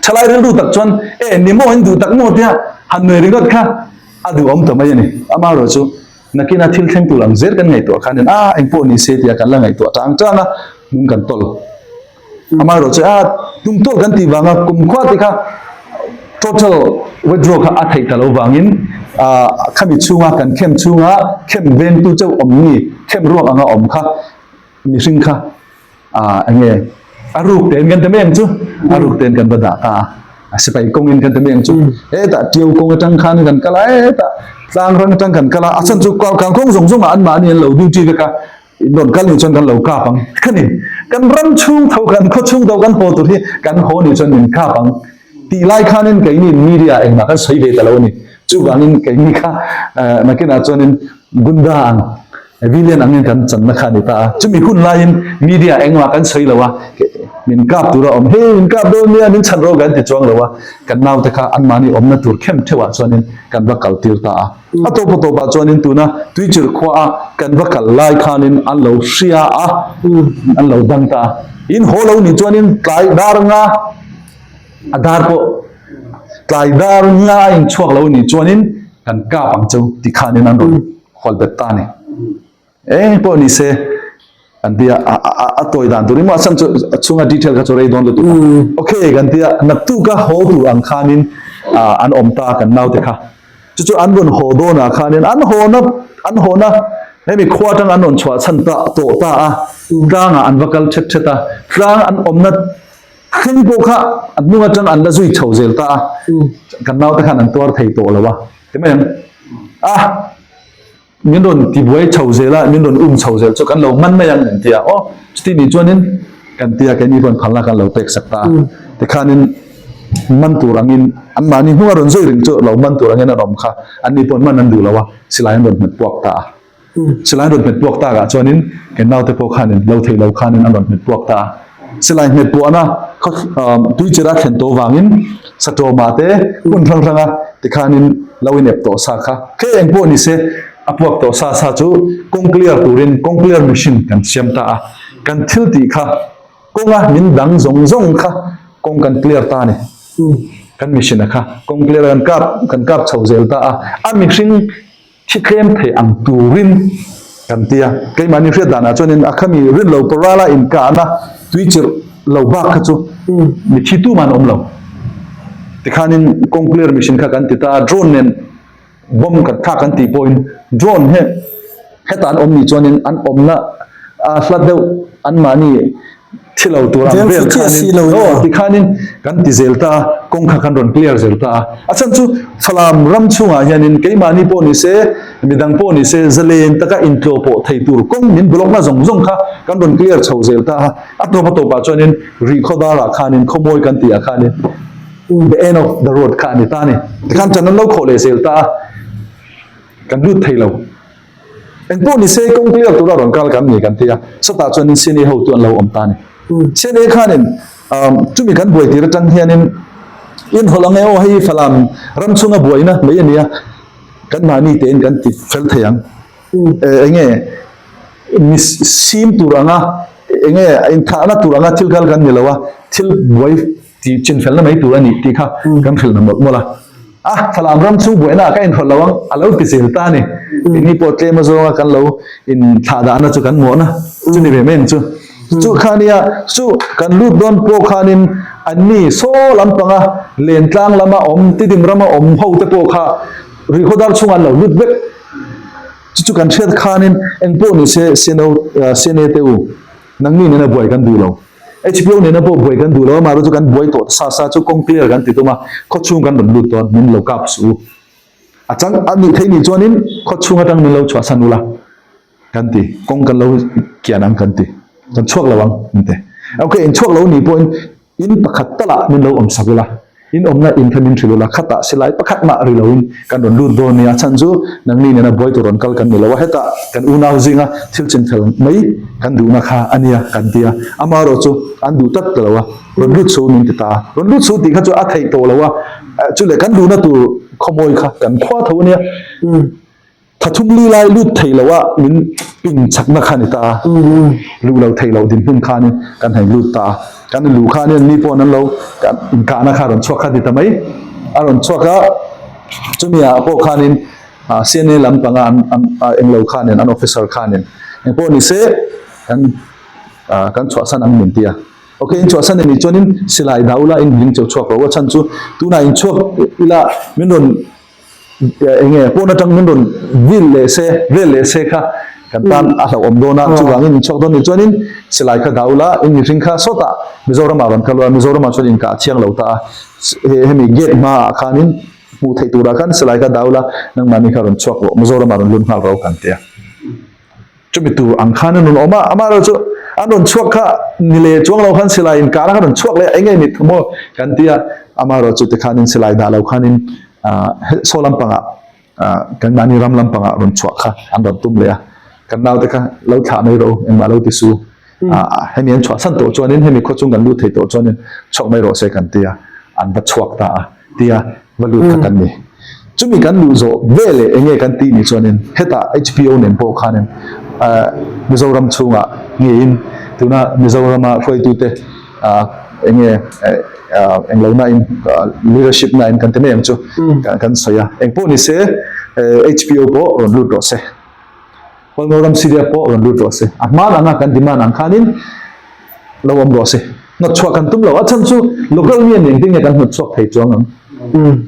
thalai rilru tak chuan e ni maw in duh tak maw tia han nui ringawt kha a duhawm ta mai a ni. Amaherawhchu nakina thil thleng tur ang zel kan ngaihtuah khanin a eng pawh ni se tia kan la ngaihtuah tang tang a, hnung kan tawl. Amaherawhchu a tum tawh kan tih vanga kumkhua te kha total withdraw kha a theih ta lo vangin khami chhunga kan khem chhunga khem vengtu chauh awm ni khem ruak anga awm kha mihring kha eng nge a ruk tein kan ti mai ang chu a ruk tein kan va dah ta a sipai kawngin kan ti mai ang chu hetah tiau kawng atang khan kan kal a hetah tlang rang atang kan kal a a chhan chu kan kawng zawng zawngah anmahni an lo duty vek a. In rawn kal nih chuan kan lo kap ang. Ka ni, kan ram chhung tho, kan khaw chhung tho kan haw tur hi kan haw nih chuan min kap ang tih lai khanin keini media engmah kan sawi ve ta lo a ni. Chuvangin keini kha nakinah chuanin gunda ang, villain angin kan channa kha a ni ta a. Chumi hun laiin media engmah kan sawi lo a, min kap tura awm, hei min kap dawn nia min chhan rawh kan ti chuang lo a, kan naute kha anmahni awmna tur khem theuhah chuanin kan va kaltir ta a. A tawpa tawpah chuanin tuna Tuichirh khuaa kan va kal lai khanin an lo hria a, an lo dang ta a. In haw lo nih chuanin tlai dar nga a dar pawh tlai dar nga a inchhuak lo nih chuanin kan kap ang chu ti khanin an rawn hual bet ta a ni. Eng pawh ni se kan tia a tawi dan tur emaw a chhan chu a chhunga detail kha chu rei dawn lutuk a. Okay kan tia naktuk a haw tur ang khanin an awm ta kan naute kha. Chu chu an rawn haw dawnah khanin an hawna an hawna hemi khua atang an rawn chhuah chhan ta tawh ta a tlangah an va kal thet thet a tlang an awmna thleng pawh kha an hnung atang an la zui chho zel ta a kan naute khan an tuar thei tawh lo a ti mai ang a. Min rawn tibuai chho zel a, min rawn um chho zel chu kan lo man mai ang an ti a, aw chuti nih chuanin kan ti a, keini pawn phalna kan lo pek sak ta a, tikhanin man tur angin anmahni hnunga rawn zui reng chu lo man tur angin an awm kha, anni pawn man an duh lo a, silai an rawn hmet puak ta a, silai an rawn hmet puak takah chuanin kan naute pawh khanin lo theih lo khanin an rawn hmet puak ta a, silai hmet puahna khaw tuichira thlen tawh vangin Satawmah te hmun hrang hranga tikhanin lo inep tawh sa kha khe eng pawh ni se a puak tawh sa sa chu kawng clear turin kawng clear machine kan siam ta a, kan thil tih kha kawnga min dang zawng zawng kha kawng kan clear ta a ni. Kan machine a kha kawng clear a kan kap kan kap chho zel ta a, a mihring Thi tlem thei ang turin kan ti a, keimahni hriat danah chuanin a khami rin lo parala inkahna tuichirh lo bak kha chu mi thi tum an awm lo. Tikhanin kawng clear machine kha kan ti ta a, drone nen bomb kan thlak kan tih pawhin drone hi heta an awm nih chuanin an awmna a hlat deuh anmahni Thi lo tur ang vel khanin aw ti khanin kan ti zel ta a, kawng kha kan rawn clear zel ta a. A chhan chu Falam ram chhungah hianin keimahni pawh ni se, midang pawh ni se zalen taka intlawh pawh thei tur kawng min block na zawng zawng kha kan rawn clear chho zel ta a. A tawp a tawpah chuanin Rihkhaw darah khanin Khawmawi kan tih ah khanin the end of the road kha a ni ta a ni. Tikhan ṭan an lo khawh leh zel ta a, kan lut thei lo. Eng pawh ni se kawng clear tura rawn kal kan ni kan ti a, sawtah chuanin CNA hotu an lo awm ta a ni. CNA khanin chumi kan buai tir atang hianin inhawlh ang e aw hei Falam ram chhunga buaina mai a nia, kan mahni tein kan ti fel thei ang. Eng nge mi sim tur anga eng nge inthahna tur anga thil kal kan ni lo a, thil buai Tih chinfelna mai tur a nih tih kha kan hrilh na mawlh mawlh a. A, Falam ram chu buaina ah ka inhrawlh lo ang, a lo ti zel ta a ni. Keini pawh tlem azawnga kan lo inthlah dahna chu kan mawhna chu ni ve mai ang chu. Chu kha nia, chu kan lut dawn pawh khanin anni saw lampanga Lentlang lama awm, Tidim rama awm ho te pawh kha Rihkhawdar chhungah an lo lut vek. Chu chu kan hriat khanin engpawh ni se, CNA te u, nangni nena buai kan duh lo. HPO nena pawh buai kan duh lo a, amaherawhchu chu kan buai tawh ta sa sa chu kawng clear kan ti tum a, khaw chhung kan rawn lut dawn min lo kap suh u. A chang a nih theih nih chuanin khaw chhung atang min lo chhuahsan ula kan ti, kawng kan lo kian ang kan ti, kan chhuak lo ang an ti. Ok, in chhuak lo nih pawhin In pakhat talah min lo awm sak ula, in awmna in kha min hrilh ula, khatah silai pakhat mah ri loin kan rawn lut dawn nia, chhan chu nangni nena buai tur rawn kal kan ni lo a, hetah kan unau zinga thil chinfel mai kan duhna kha a nia kan ti a, amaherawh chu an duh tlat ta lo a, rawn lut su min ti ta a, rawn lut su tih kha chu a theih tawh lo a, chuleh kan duhna tur khawmawi kha kan khua tho a nia. Thathum li lai lut thei lo a min ping chakna kha ni ta a, luh lo thei lo dinhmun khanin kan hei lut ta a, kan luh khanin mi pawhin an lo kan inkahna kha a rawn chhuak kha ti ta mai, a rawn chhuak a, chumi ah pawh khanin CNA lampanga an an englo khanin an officer khanin engpawh ni se kan kan chhuahsan ang min ti a, ok in chhuahsan anih chuanin silai dah ula in hling cheu chhuak rawh u a chhan chu tunah inchhuak ila min rawn Eng nge pawn atang min rawn vil leh se, vel leh se kha kan tan a hlauhawm dawn a, chuvangin in chhuak dawn nih chuanin silai kha dah ula, in mihring kha sawtah Mizoramah rawn kal ula, Mizoramah chuan inkah a thiang lo ta a, hemi gate hmaah khanin hmuh theih turah khan silai kha dah ula, nangmahni kha rawn chhuak rawh, Mizoramah rawn lut nghal rawh kan ti a. Chumi tur ang khan an rawn awm a, amaherawh chu an rawn chhuak kha ni leh chuang lo khan silai inkahna kha rawn chhuak leh eng nge ni thu maw kan ti a, amaherawh chu tikhanin silai dah lo khanin ah saw lampangah ah kan mahni ram lampangah rawn chhuah kha an rawn tum leh a, kan naute kha lo thlah mai rawh u engmah lo ti su ah hemi an chhuahsan tawh chuanin hemi khaw chung kan lut thei tawh chuanin chhuak mai rawh se kan ti a, an va chhuak ta a tia va lut kha kan ni. Chumi kan luh zawh ve leh eng nge kan tih ni chuanin hetah HPO nen pawh khanin Mizoram chhungah ngeiin tuna Mizorama hruaitute eng nge eng lo nain leadership nain kan ti mai ang chu kan sawi a. Eng pawh ni se HPO pawh rawn lut rawh se. Hualngoram Syria pawh rawn lut rawh se. A hman anga kan demand ang khanin lo awm rawh se. Hnawtchhuah kan tum lo. A chhan chu local mi a ni engtin nge kan hnawtchhuak thei chuang ang.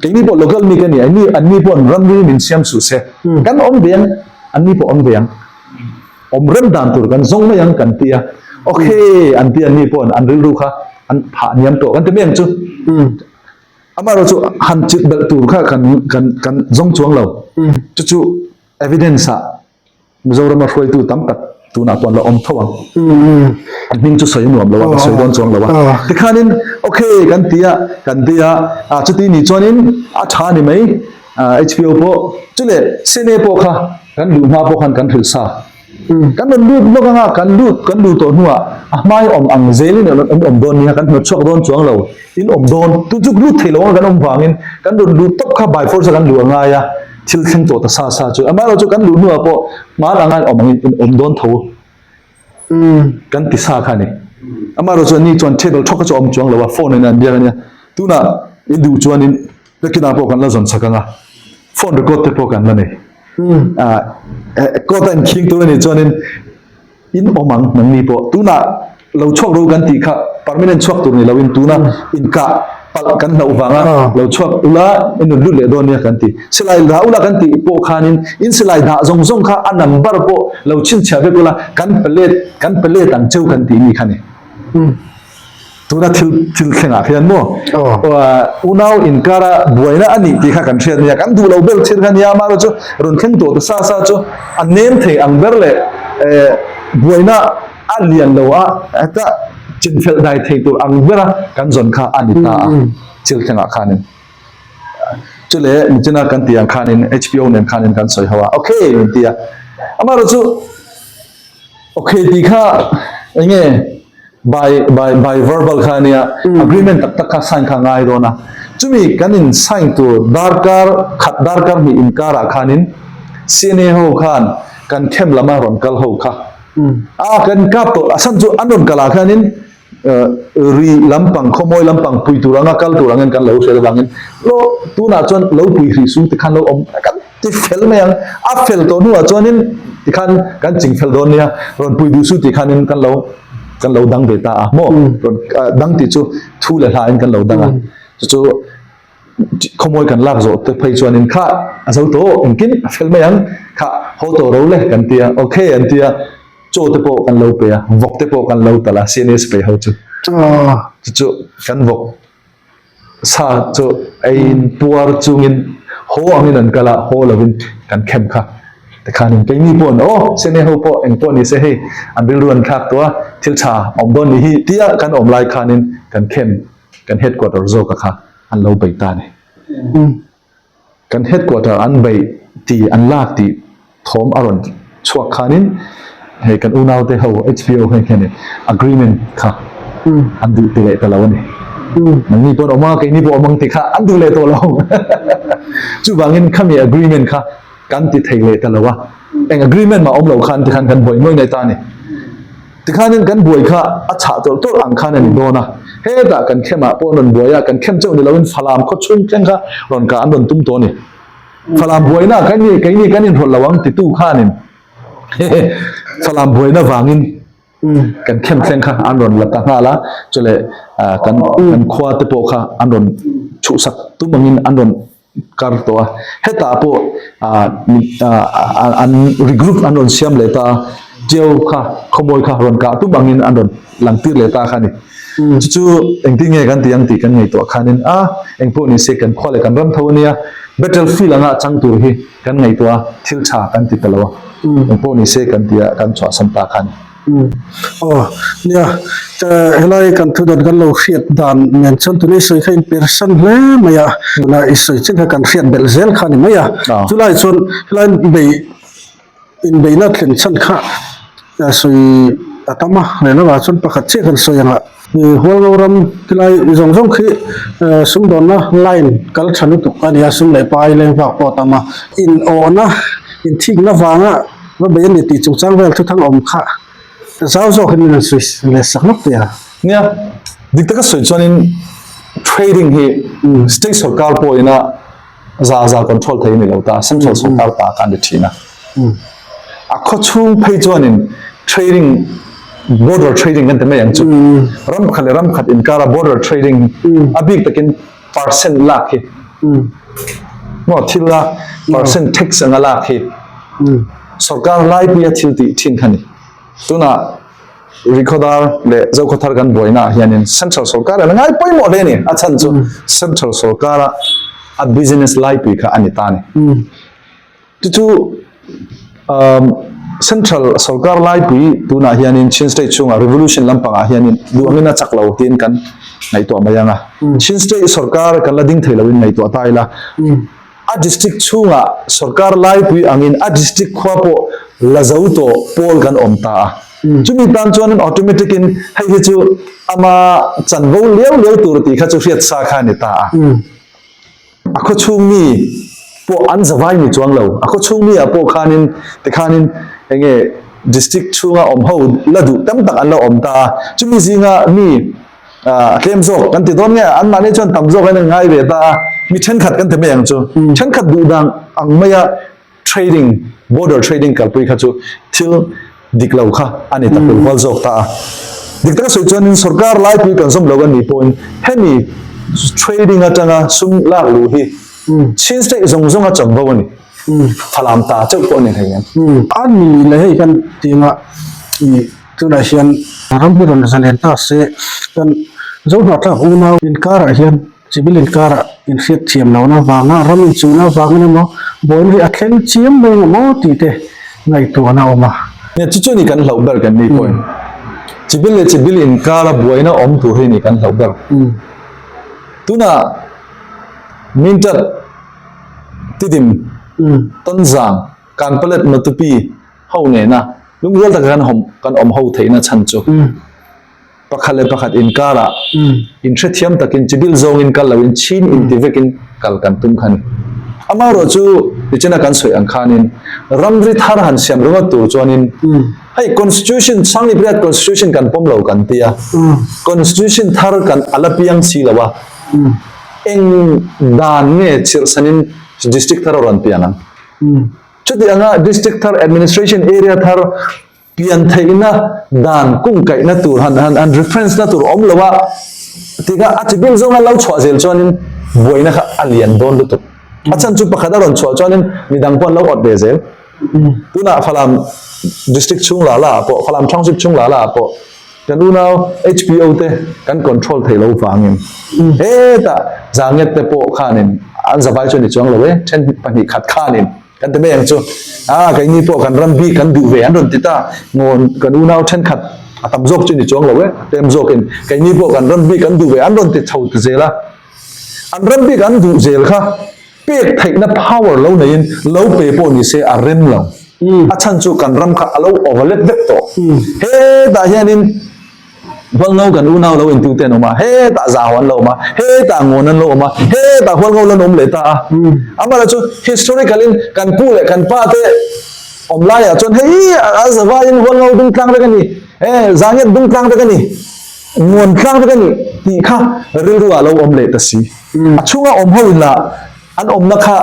Keini pawh local mi ka ni a, anni pawh an ramri min siam suh se. Kan awm ve ang, anni pawh awm ve ang. Awm rem dan tur kan zawng mai ang kan ti a. Okay an ti anni pawh an rilru kha an phah hniam tawh kan ti mai ang chu. Amaherawh chu han chilh belh tur kha kan kan kan zawng chuang lo. Chu chu Evidence ah Mizorama hruaitu tam tak tunah pawh an la awm tho ang. An hming chu sawi nuam lo a, ka sawi dawn chuang lo a. Tikhanin okay kan ti a, kan ti a, ah chuti nih chuanin a tha ni mai, HPO pawh chule CNA pawh kha kan luh hma pawh khan kan hrilh sa. Kan rawn lut lawk anga kan lut kan luh tawh hnuah a hmai awm ang zelin an awm dawn nia kan hnawt chhuak dawn chuang lo. In awm dawn tun chu lut thei lo anga kan awm vangin kan rawn lut tawp kha by force a kan luh a ngai a. Thil thleng tawh ta sa sa chu amaherawhchu kan luh hnuah pawh hman anga awm angin in awm dawn tho kan ti sa kha a ni. Amaherawhchu ani chuan table thawk kha chu a awm chuang lo a, phone in an biak a nia. Tunah in duh chuanin nakinah pawh kan la zawn chak ang a, phone record te pawh kan la nei. Court a inkhing tur a nih chuanin In awm ang nangni pawh tunah lo chhuak ro kan tih kha permanent chhuak tur ni loin tuna inkah palh kan hlauh vanga lo chhuak ula in rawn lut leh dawn nia kan ti. Silai dah ula kan tih pawh khanin in silai dah zawng zawng kha a number pawh lo chhinchhiah vek ula kan pe let kan pe let ang cheu kan tih mi kha ni. Tuna thil thil thlengah khian maw unau inkara buaina a nih tih kha kan hriat nia, kan duh lo ber thil kha nia amaherawh chu rawn thleng tawh ta sa sa chu a nem thei ang ber leh buaina a lian lo a heta chinfelh dai thei tur ang bera kan zawn kha a ni ta a thil thlengah khanin chule nichina kan tih ang khanin HPO nen khanin kan sawi ho a okay min ti a amaherawh chu okay tih kha eng nge By by by verbal kha ania agreement tak tak kha sign kha ngai dawn a, chumi kan in sign tur darkar khat darkar hnih inkarah khanin CNA ho khan kan khem lama rawn kal ho kha a kan kap tawh a chhan chu an rawn kal ah khanin ri lampang khawmawi lampang pui tur anga kal tur angin kan lo hriat avangin lo tunah chuan lo pui hrih sung tikhan lo awm kan ti fel mai ang a fel tawh hnuah chuanin tikhan kan ching fel dawn nia rawn pui duh su tikhanin kan lo kan lo dang ve ta a maw rawn dang tih chu thu leh hla in kan lo dang a chu chu khawmawi kan lak zawh te phei chuanin kha a zo tawh engkim a fel mai ang kha haw tawh ro le kan tia okay an tia chaw te pawh kan lo pe a vawk te pawh kan lo talh a CNS pe ho chu. Chu chu kan vawk sa chu eiin puar chungin haw angin an kal a, haw lovin kan khem kha. Tikhanin keini pawh an aw, CNA ho pawh eng pawh ni se hei an rilru an thlak tawh a, thil tha a awm dawn ni hi tia kan awm lai khanin kan khem kan headquarter zawka kha an lo bei ta a ni. Kan headquarter an beih tih an lak tih thawm a rawn chhuak khanin hei kan unaute ho HPO ho hian agreement kha an duh ti leh ta lo a ni. Nangni pawh an awm a, keini pawh awm ang tih kha an duh leh tawh lo. Chuvangin khami agreement kha kan ti thei leh ta lo a, eng agreement mah awm lo khan tikhan kan buai ngawih ngawih ta a ni. Tikhanin kan buai kha a chhah tawlh tawlh ang khan a ni dawn a, hetah kan khemah pawh an rawn buai a, kan khem chauh ni loin Falam khaw chhung thleng kha rawn kah an rawn tum tawh a ni. Falam buaina kan ni, keini kan inhrawlh lo ang titu khanin Falam buaina vangin kan khem thleng kha an rawn la ta nghal a, chule kan kan khua te pawh kha an rawn chhuhsak tum angin an rawn kar tawh a, hetah pawh an regroup an rawn siam leh ta a, Tiau kha khawmawi kha rawn kah tum angin an rawn lang tir leh ta kha a ni. Chu chu engtin nge kan tih ang tih kan ngaihtuah khanin a, engpawh ni se kan khua leh kan ram tho a nia, battlefield anga chang tur hi kan ngaihtuah a, thil tha kan ti ta lo a, engpawh ni se kan tih a kan chhuahsan ta kha a ni. Aw, nia, helai kan thu dan kan lo hriat dan nen chuan tuna i sawi kha inpersan hle mai a, tuna i sawi chin kha kan hriat belh zel kha a ni mai a, chulai chuan helai bei inbeihna thlen chhan kha sawi a tam a, lehlamah chuan pakhat chiah kan sawi ang a, Hualngo ram tilai zawng zawng khi sumdawnna line kal tha lutuk a ni a, sum leh pai leng vak pawh a tam a, inawhna inthikna vanga Va bei a ni tih chungchang vel thuthang awm kha zau zawk in min rawn sawi leh sak lawk teh a. Nia, dik taka sawi chuanin trading hi state sorkar pawhin a za za control thei a ni lo ta, central sorkar ta kha a ni thin a. A khawchhung phei chuanin trading, border trading kan ti mai ang chu, ram khat leh ram khat inkara border trading a bik takin percent lak hi maw thil a percent tax anga lak hi sorkar laipuia thil tih thin kha ni tunah Rikhodar leh Zokhawthar kan buaina ah hianin central sorkar an ngai pawimawh hle a ni a chhan chu central sorkara a business laipui kha a ni ta a ni. Chu chu Central sorkar laipui tunah hianin Chin State chhungah revolution lampangah hianin duh angin a chak lo tiin kan ngaihtuah mai ang a. Chin State sorkar kan la ding thei loin ngaihtuah ta ila. A district chhungah sorkar laipui angin a district khua pawh la zo tawh pawl kan awm ta a. Chumi tan chuanin automatic in hei hi chu ama chanvo liau liau tur tih kha chu hriat sa kha a ni ta a. A khaw chhung mi pawh an zavai ni chuang lo. A khaw chhung mi ah pawh khanin tikhanin eng nge district chhunga awm ho la duh tam tak an lo awm ta a. Chumi zinga mi a tlem zawk kan ti dawn nge anmahni chuan tam zawk an inngai ve ta a. Mi thenkhat kan ti mai ang chu. Thenkhat duh dan ang maia trading, border trading kalpui kha chu thil dik lo kha a ni tak hual zawk ta a. Dik taka sawi chuanin sorkar laipui kan zawm lo a nih pawhin hemi trading atanga sum lak luh hi Chin state zawng zawng a chawm bo a ni. Falam ta chauh pawh a ni hlei em. A ni leh hei kan tinga ih tunah hian ram hi rawn zalen ta se kan Zohnahthlak unau inkarah hian Civil inkarah inhriat thiam lohna avanga ram inchuhna avangin emaw buaina hi a thleng chiam mai ang emaw tih te ngaihtuahna a awm a. Nia chu chu ni kan hlauh ber kan ni pawhin civil leh civil inkara buaina awm tur hi ni kan hlauh ber. Tunah Mintat, Tidim, Tonzang, Kanpalet, Matupi ho nena lungrual taka kan kan awm ho theihna chhan chu. Pakhat leh pakhat inkarah inhrethiam takin chibil zawngin kal loin chhin inti vekin kal kan tum kha a ni. Amaherawhchu tichena kan sawi ang khanin ramri thar han siam ringawt tur chuanin hei constitution Sangli Pariat constitution kan pawm lo kan ti a, constitution thar kan a la piang si lo a, eng dan nge chirhsanin district thar a rawn pian ang? Chuti anga district thar administration area thar Pian theihna dan kungkaihna tur han han han reference na tur awm lo a, tikha a chi bil zawng a lo chhuah zel chuanin buaina kha a lian dawn lutuk. A chhan chu pakhat a rawn chhuah chuanin midang pawh an lo awt ve zel. Tunah Falam district chhung la la ah pawh, Falam township chhung la la ah pawh. Kan unau HPO te kan control thei lo vangin hetah Zanget te pawh khanin an zavai chu a ni chuang lo e, then pahnih khat khanin kan ti mai ang chu. A keini pawh kan ram bik kan duh ve an rawn ti ta, ngawn kan unau thenkhat a tam zawk chu a ni chuang lo e, a tlem zawkin keini pawh kan ram bik kan duh ve an rawn ti chho ta zel a. An ram bik an duh zel kha pek theihna power lo neiin lo pe pawh ni se a rem lo. A chhan chu kan ram kha a lo overlap vek tawh. Hetah hianin Hualngo kan unau lo intute an awm a, hetah Zahau an lo awm a, hetah Ngawn an lo awm a, hetah Hualngo lan awm leh ta a. Amaherawhchu chu historical in kan pu leh kan pa te awm laiah chuan hei a zavaiin Hualngo dung tlang vek a ni, Zanget dung tlang vek a ni. Nguan tlang vek a nih tih kha rilru ah lo awm leh ta si. A chhunga awm ho in lah an awmna kha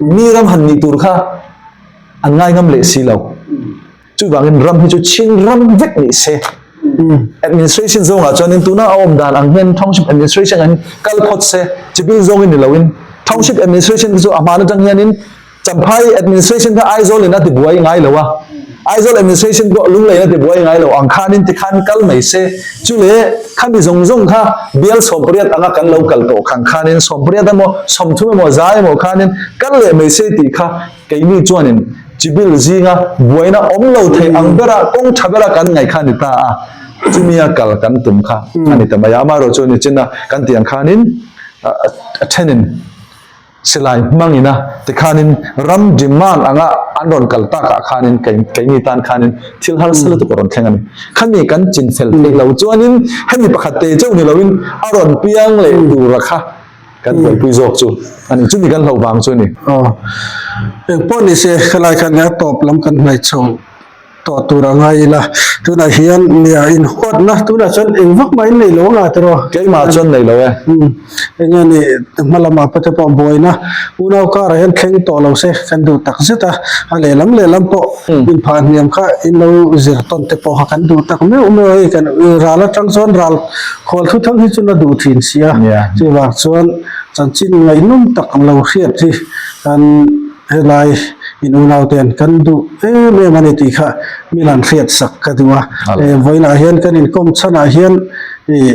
mi ram han nih tur kha an ngai ngam leh si lo. Chuvangin ram hi chu Chin ram vek nih se. Administration zawngah chuanin tuna a awm dan ang hian Township Administration ang kal phawt se, chibil zawngin ni loin Township Administration te chu a hmaan atang hianin Champhai administration kha Aizawl in a ti buai ngai lo a, Aizawl administration pawh Lunglei in a ti buai ngai lo ang khanin tikhan kal mai se, chu leh khami zawng zawng kha bial sawmpariat anga kan lo kal tawh khang khanin sawmpariat emaw sawmthum emaw zai emaw khanin kal leh mai se tih kha keini chuanin chibil zinga buaina awm lo thei ang bera kawng tha bera kan ngaih kha a ni ta a, chumia kal kan tum kha a ni ta mai a, amaherawhchu ni chin a kan tih ang khanin a thenin. Silai hmangin a tikhanin ram demand anga an rawn kal takah khanin keini tan khanin thil harsa lutuk a rawn thleng a ni. Khami kan chinfel theih lo chuanin hemi pakhat te chauh ni loin a rawn piang leh tura kha kan buaipui zawk chu a ni. Chumi kan hlauh vang chu a ni. Aw, engpawh ni se helai khan a tawp lam kan hnaih chho. Tawh tur a ngai ila, tunah hian nia inhuatna tunah chuan eng vak mah in nei lo anga tiraw? Keimah chuan nei lo e. Umm eng nge ni hma lamah pawh te pawh buaina unau karah hian thleng tawh lo se kan duh tak zet a, a lehlam lehlam pawh inphah hniam kha in lo zir tawn te pawh kha kan duh tak meuh meuh a hei kan ral atang chuan ral khual thu thang hi chu na duh thin sia, chuvang chuan chanchin ngaihnawm tak lo hriat hi kan. Helai in unau ten kan duh em em a ni tih kha min han hriat sak ka duh a. Vawiinah hian kan inkawm chhanah hian ih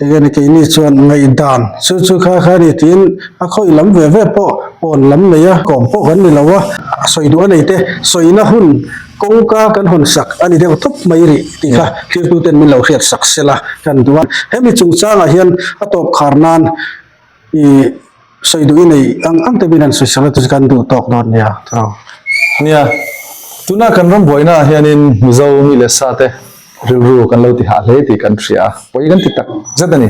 eng nge keini chuan ngaihdan chu chu kha kha a ni tiin a khawih lam ve ve pawh pawn lam nei a kawm pawh kan ni lo a, a sawi duh a nei te sawina hun kawngka kan hawn sak a ni deuh tawp mai rih tih kha thiltu ten min lo hriat sak sela kan duh a. Hemi chungchangah hian a tawp khar nan I sawi duh i nei ang ang te min han sawi sak la chu kan duh tawk dawn nia tiraw. Nia, tuna kan ram buaina ah hianin Mizo mi leh sa te rilru kan lo ti hah hle tih kan hria a, pawi kan ti tak zet a ni.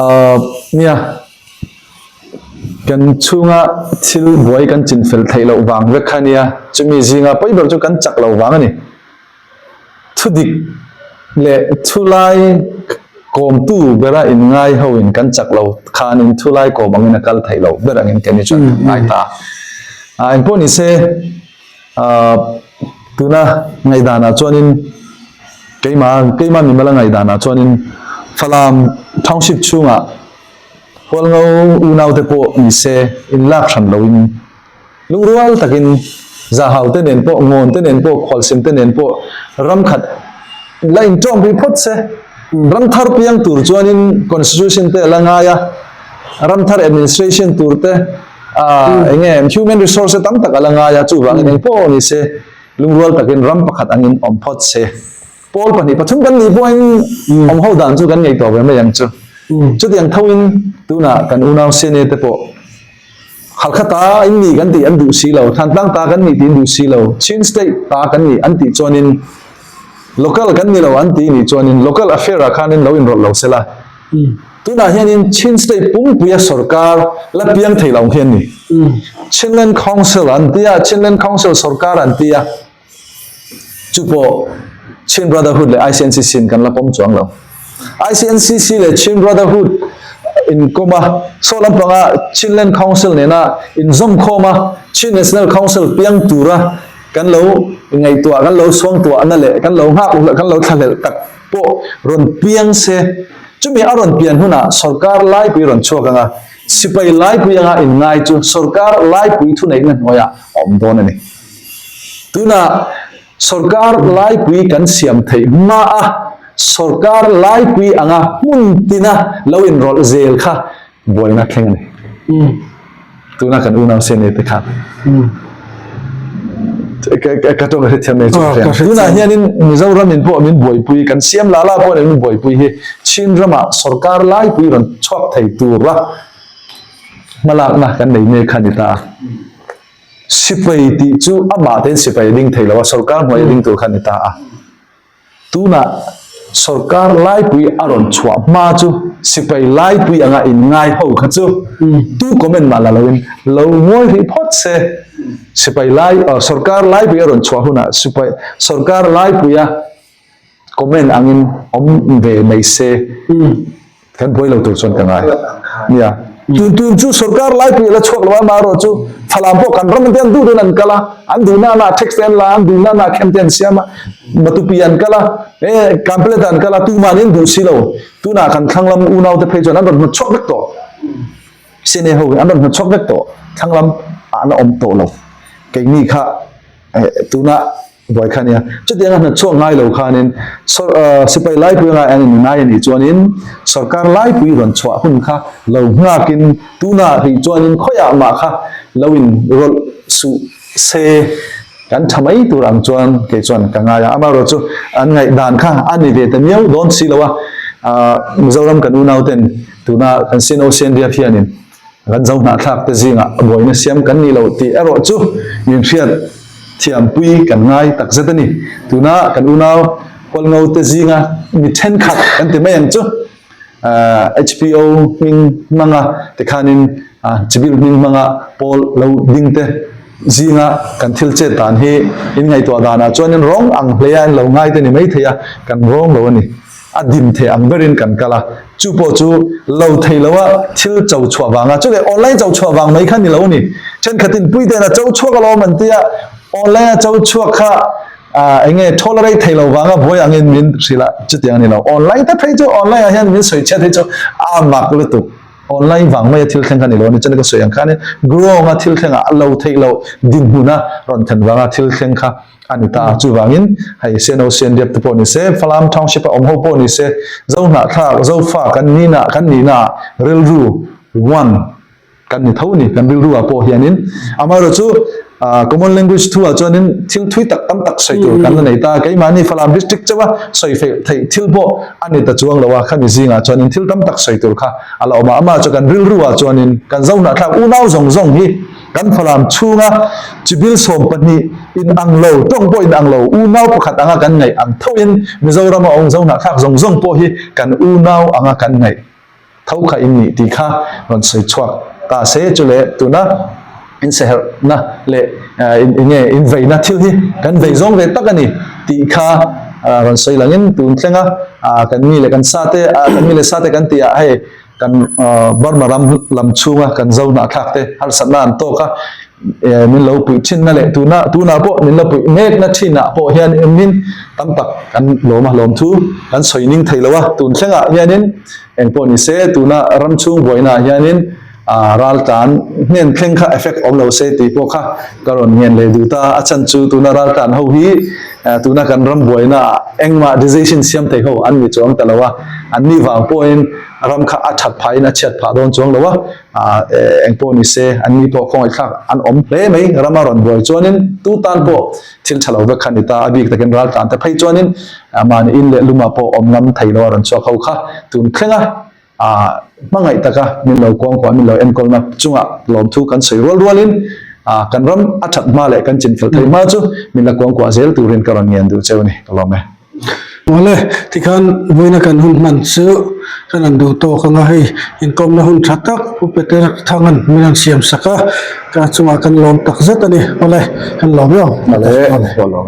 Ahh nia, kan chhunga thil buai kan chinfel theih loh vang vek kha nia, chumi zinga pawi ber chu kan chak loh vang a ni. Thudik leh thulai kawmtu bera inngai hoin kan chak lo khanin thulai kawm angin a kal theih loh ber angin keini chuan kan ngai ta. Engpawh ni se, tuna ngaihdanah chuanin keimah keimah mimala ngaihdanah chuanin Falam Township chhungah Hualngo unaute pawh ni se inlak hran loin Lungrual takin Zahau te nen pawh, Ngawn te nen pawh, Khualsim te nen pawh ram khat la inṭawm pui phawt se. Ram thar piang tur chuanin Constitution te a la ngai a, ram thar administration tur te, eng nge human resource te tam tak a la ngai a, chuvangin eng pawh ni se lungrual takin ram pakhat angin awm phawt se. Pawl pahnih pathum kan nih pawhin awm ho dan chu kan ngaihtuah ve mai ang chu. Chutiang thoin tunah kan unau CNA te pawh Halkha ta in nih kan tih an duh si lo, Thantlang ta kan nih tih an duh si lo, Chin State ta kan nih an tih chuanin Local kan ni lo an tih nih chuanin Local affair ah khanin lo inrawlh lo sela. Tunah hianin Chin State pumpuia sorkar la piang thei lo ang hi an ni. Chinland Council an ti a, Chinland Council sorkar an ti a. Chu pawh Chin Brotherhood leh ICNCC in kan la pawm chuang lo. ICNCC leh Chin Brotherhood inkawm a, saw lampanga Chinland Council nena inzawm khawm a, Chin National Council piang tura kan lo ngaihtuah, kan lo suangtuahna leh kan lo nghak, kan lo thlahlelh tak pawh rawn piang se. Chumi a rawn pian hunah sorkar laipui rawn chhuak anga, sipai laipui anga inngai chu sorkar laipui thuneihna hnuaiah a awm dawn a ni. Tuna. Sorkar laipui kan siam theih hma a, sorkar laipui anga hmun tina lo inrawlh zel kha buaina thleng a ni. Tuna kan unau CNA te khan ka tawng ka hrethiam mai chu ka hria. Tunah hianin Mizoram in pawh min buaipui, kan siam la la pawh min buaipui hi Chin ramah sorkar laipui rawn chhuak thei tura hmalakna kan nei mek kha a ni ta a. Sipai tih chu amah tein sipai a ding thei lo a, sorkar hnuai a ding tur kha a ni ta a. Tunah sorkar laipui a rawn chhuah hma chu sipai laipui anga inngai ho kha chu tu comment mah la loin lo ngawi hrih phawt se. Sipai lai sorkar laipui a rawn chhuah hunah sipai sorkar laipuia comment angin awm ve mai se kan buai lo tur chuan ka ngai nia tun tun chu sorkar laipui la chhuak lo a amaherawh chu Falam pawh kan ram te an duh duhin an kal a an duh na na tax te an la a an duh na na khem te an siam a Matupi an kal a e Kanplet an kal a tuman in duh si lo tunah kan thlang lam unau te phei chuan an rawn hnawt chhuak vek tawh CNA ho hi an rawn hnawt chhuak vek tawh thlang lam ah an awm tawh lo keini kha tuna Buai kha nia. Chutianga hna chhuak ngai lo khanin sipai laipui ngai an inngai a nih chuanin sorkar laipui rawn chhuah hun kha lo nghakin tunah rih chuanin khawiah mah kha lo in rawlh suh se kan tha mai tur ang chuan kei chuan ka ngai a. Amaherawh chu an ngaihdan kha a ni ve ta miau dawn si lo a, Mizoram kan unauten tuna kan CNO CNDF hianin Kan zo hnahthlak te zingah buaina siam kan ni lo tih erawh chu min hriat thiampui kan ngai takzet a ni. Tuna kan unau Hualngo te zinga mi thenkhat kan ti mai ang chu HPO hming hmanga tikhanin chibil hming hmanga pawl lo ding te zinga kan thil chet dan hi in ngaihtuah danah chuanin rawng ang hlei a in lo ngai te ni maithei a, kan rawng lo a ni. A dim thei ang berin kan kal a, chu pawh chu lo thei lo a thil cho chhuah vanga, chu leh online cho chhuah vang mai kha ni lo a ni. Thenkhatin puite'n a cho chhuak alawm an ti a, online a cho chhuak kha eng nge tolerate thei lo vanga buai angin min hrilh a, chutiang a ni lo. Online te phei chu online ah hian min sawi chhiat hi chu a mak lutuk. Online vang maia thil thleng kha ni lo a ni. Chuan ka sawi ang khanin Grong-a thil thlengah a lo theih loh dinhmuna rawn thlen vanga thil thleng kha a ni ta a. Chuvangin hei CNO CNDF te pawh ni se, Falam Township a awm ho pawh ni se, Zo hnahthlak, Zofa kan nina kan nihna ah rilru one kan ni tho ni, kan rilru ah pawh hianin. Amaherawhchu common language thu ah chuanin thil thui tak tam tak sawi tur kan la nei ta a, keimahni Falam District chauh a sawi feih theih thil pawh a ni ta chuang lo a, khami zingah chuanin thil tam tak sawi tur kha a la awm a. Amah chu kan rilru ah chuanin kan Zo hnahthlak unau zawng zawng hi Kan Falam chhunga chibil 12 in ang lo, tawng pawh in ang lo, unau pakhat anga kan ngaih ang thoin Mizorama awm zo hnahthlak zawng zawng pawh hi kan unau anga kan ngaih tho kha in nih tih kha rawn sawi chhuak ta se. Chu leh tuna in seherhna leh enge in veina thil hi kan vei zawng ve tak a ni tih kha rawn sawi langin tun thlenga kan mi leh kan sate kan mi leh sate kan tih ah hei Kan Burma ram lam chhunga kan zo hnahthlak te harsatna an tawk a, min lo puih thinna leh tuna tunah pawh min la puih mekna thinah pawh hian engin tam tak kan lawm a, lawmthu kan sawi ning thei lo a, tun thlengah hianin eng pawh ni se tuna ram chhung buainaah hianin raltlan hnen thleng kha effect awm lo se tih pawh kha ka rawn ngen leh duh ta a, a chhan chu tuna raltlan ho hi tuna kan ram buainaah engmah decision siam thei ho an ni chuang ta lo a, an nih vang pawhin ram kha a that phahin a chhiat phah dawn chuang lo a, eng pawh ni se an ni pawh khawngaihthlak an awm hle mai, rama rawn buai chuanin tu tan pawh thil tha lo vek kha ni ta, a bik takin raltlan te phei chuanin mahni in leh lumah pawh awm ngam thei lo a rawn chhuak ho kha tun thleng a, hmangaih taka min lo kuangkuah min lo enkawlna chungah lawmthu kan sawi rual rualin kan ram a that hma leh kan chinfel theih hma chu min la kuangkuah zel turin ka rawn ngen duh cheu a ni, ka lawm e. Awle, tikhan vawiina kan hun hman chu kan han duh tawk ang a, hei inkawmna hun tha tak Pu Peter Thanga'n min han siam sak a, ka chungah kan lawm tak zet a ni. Awle, kan lawm em? Awle, ka lawm e.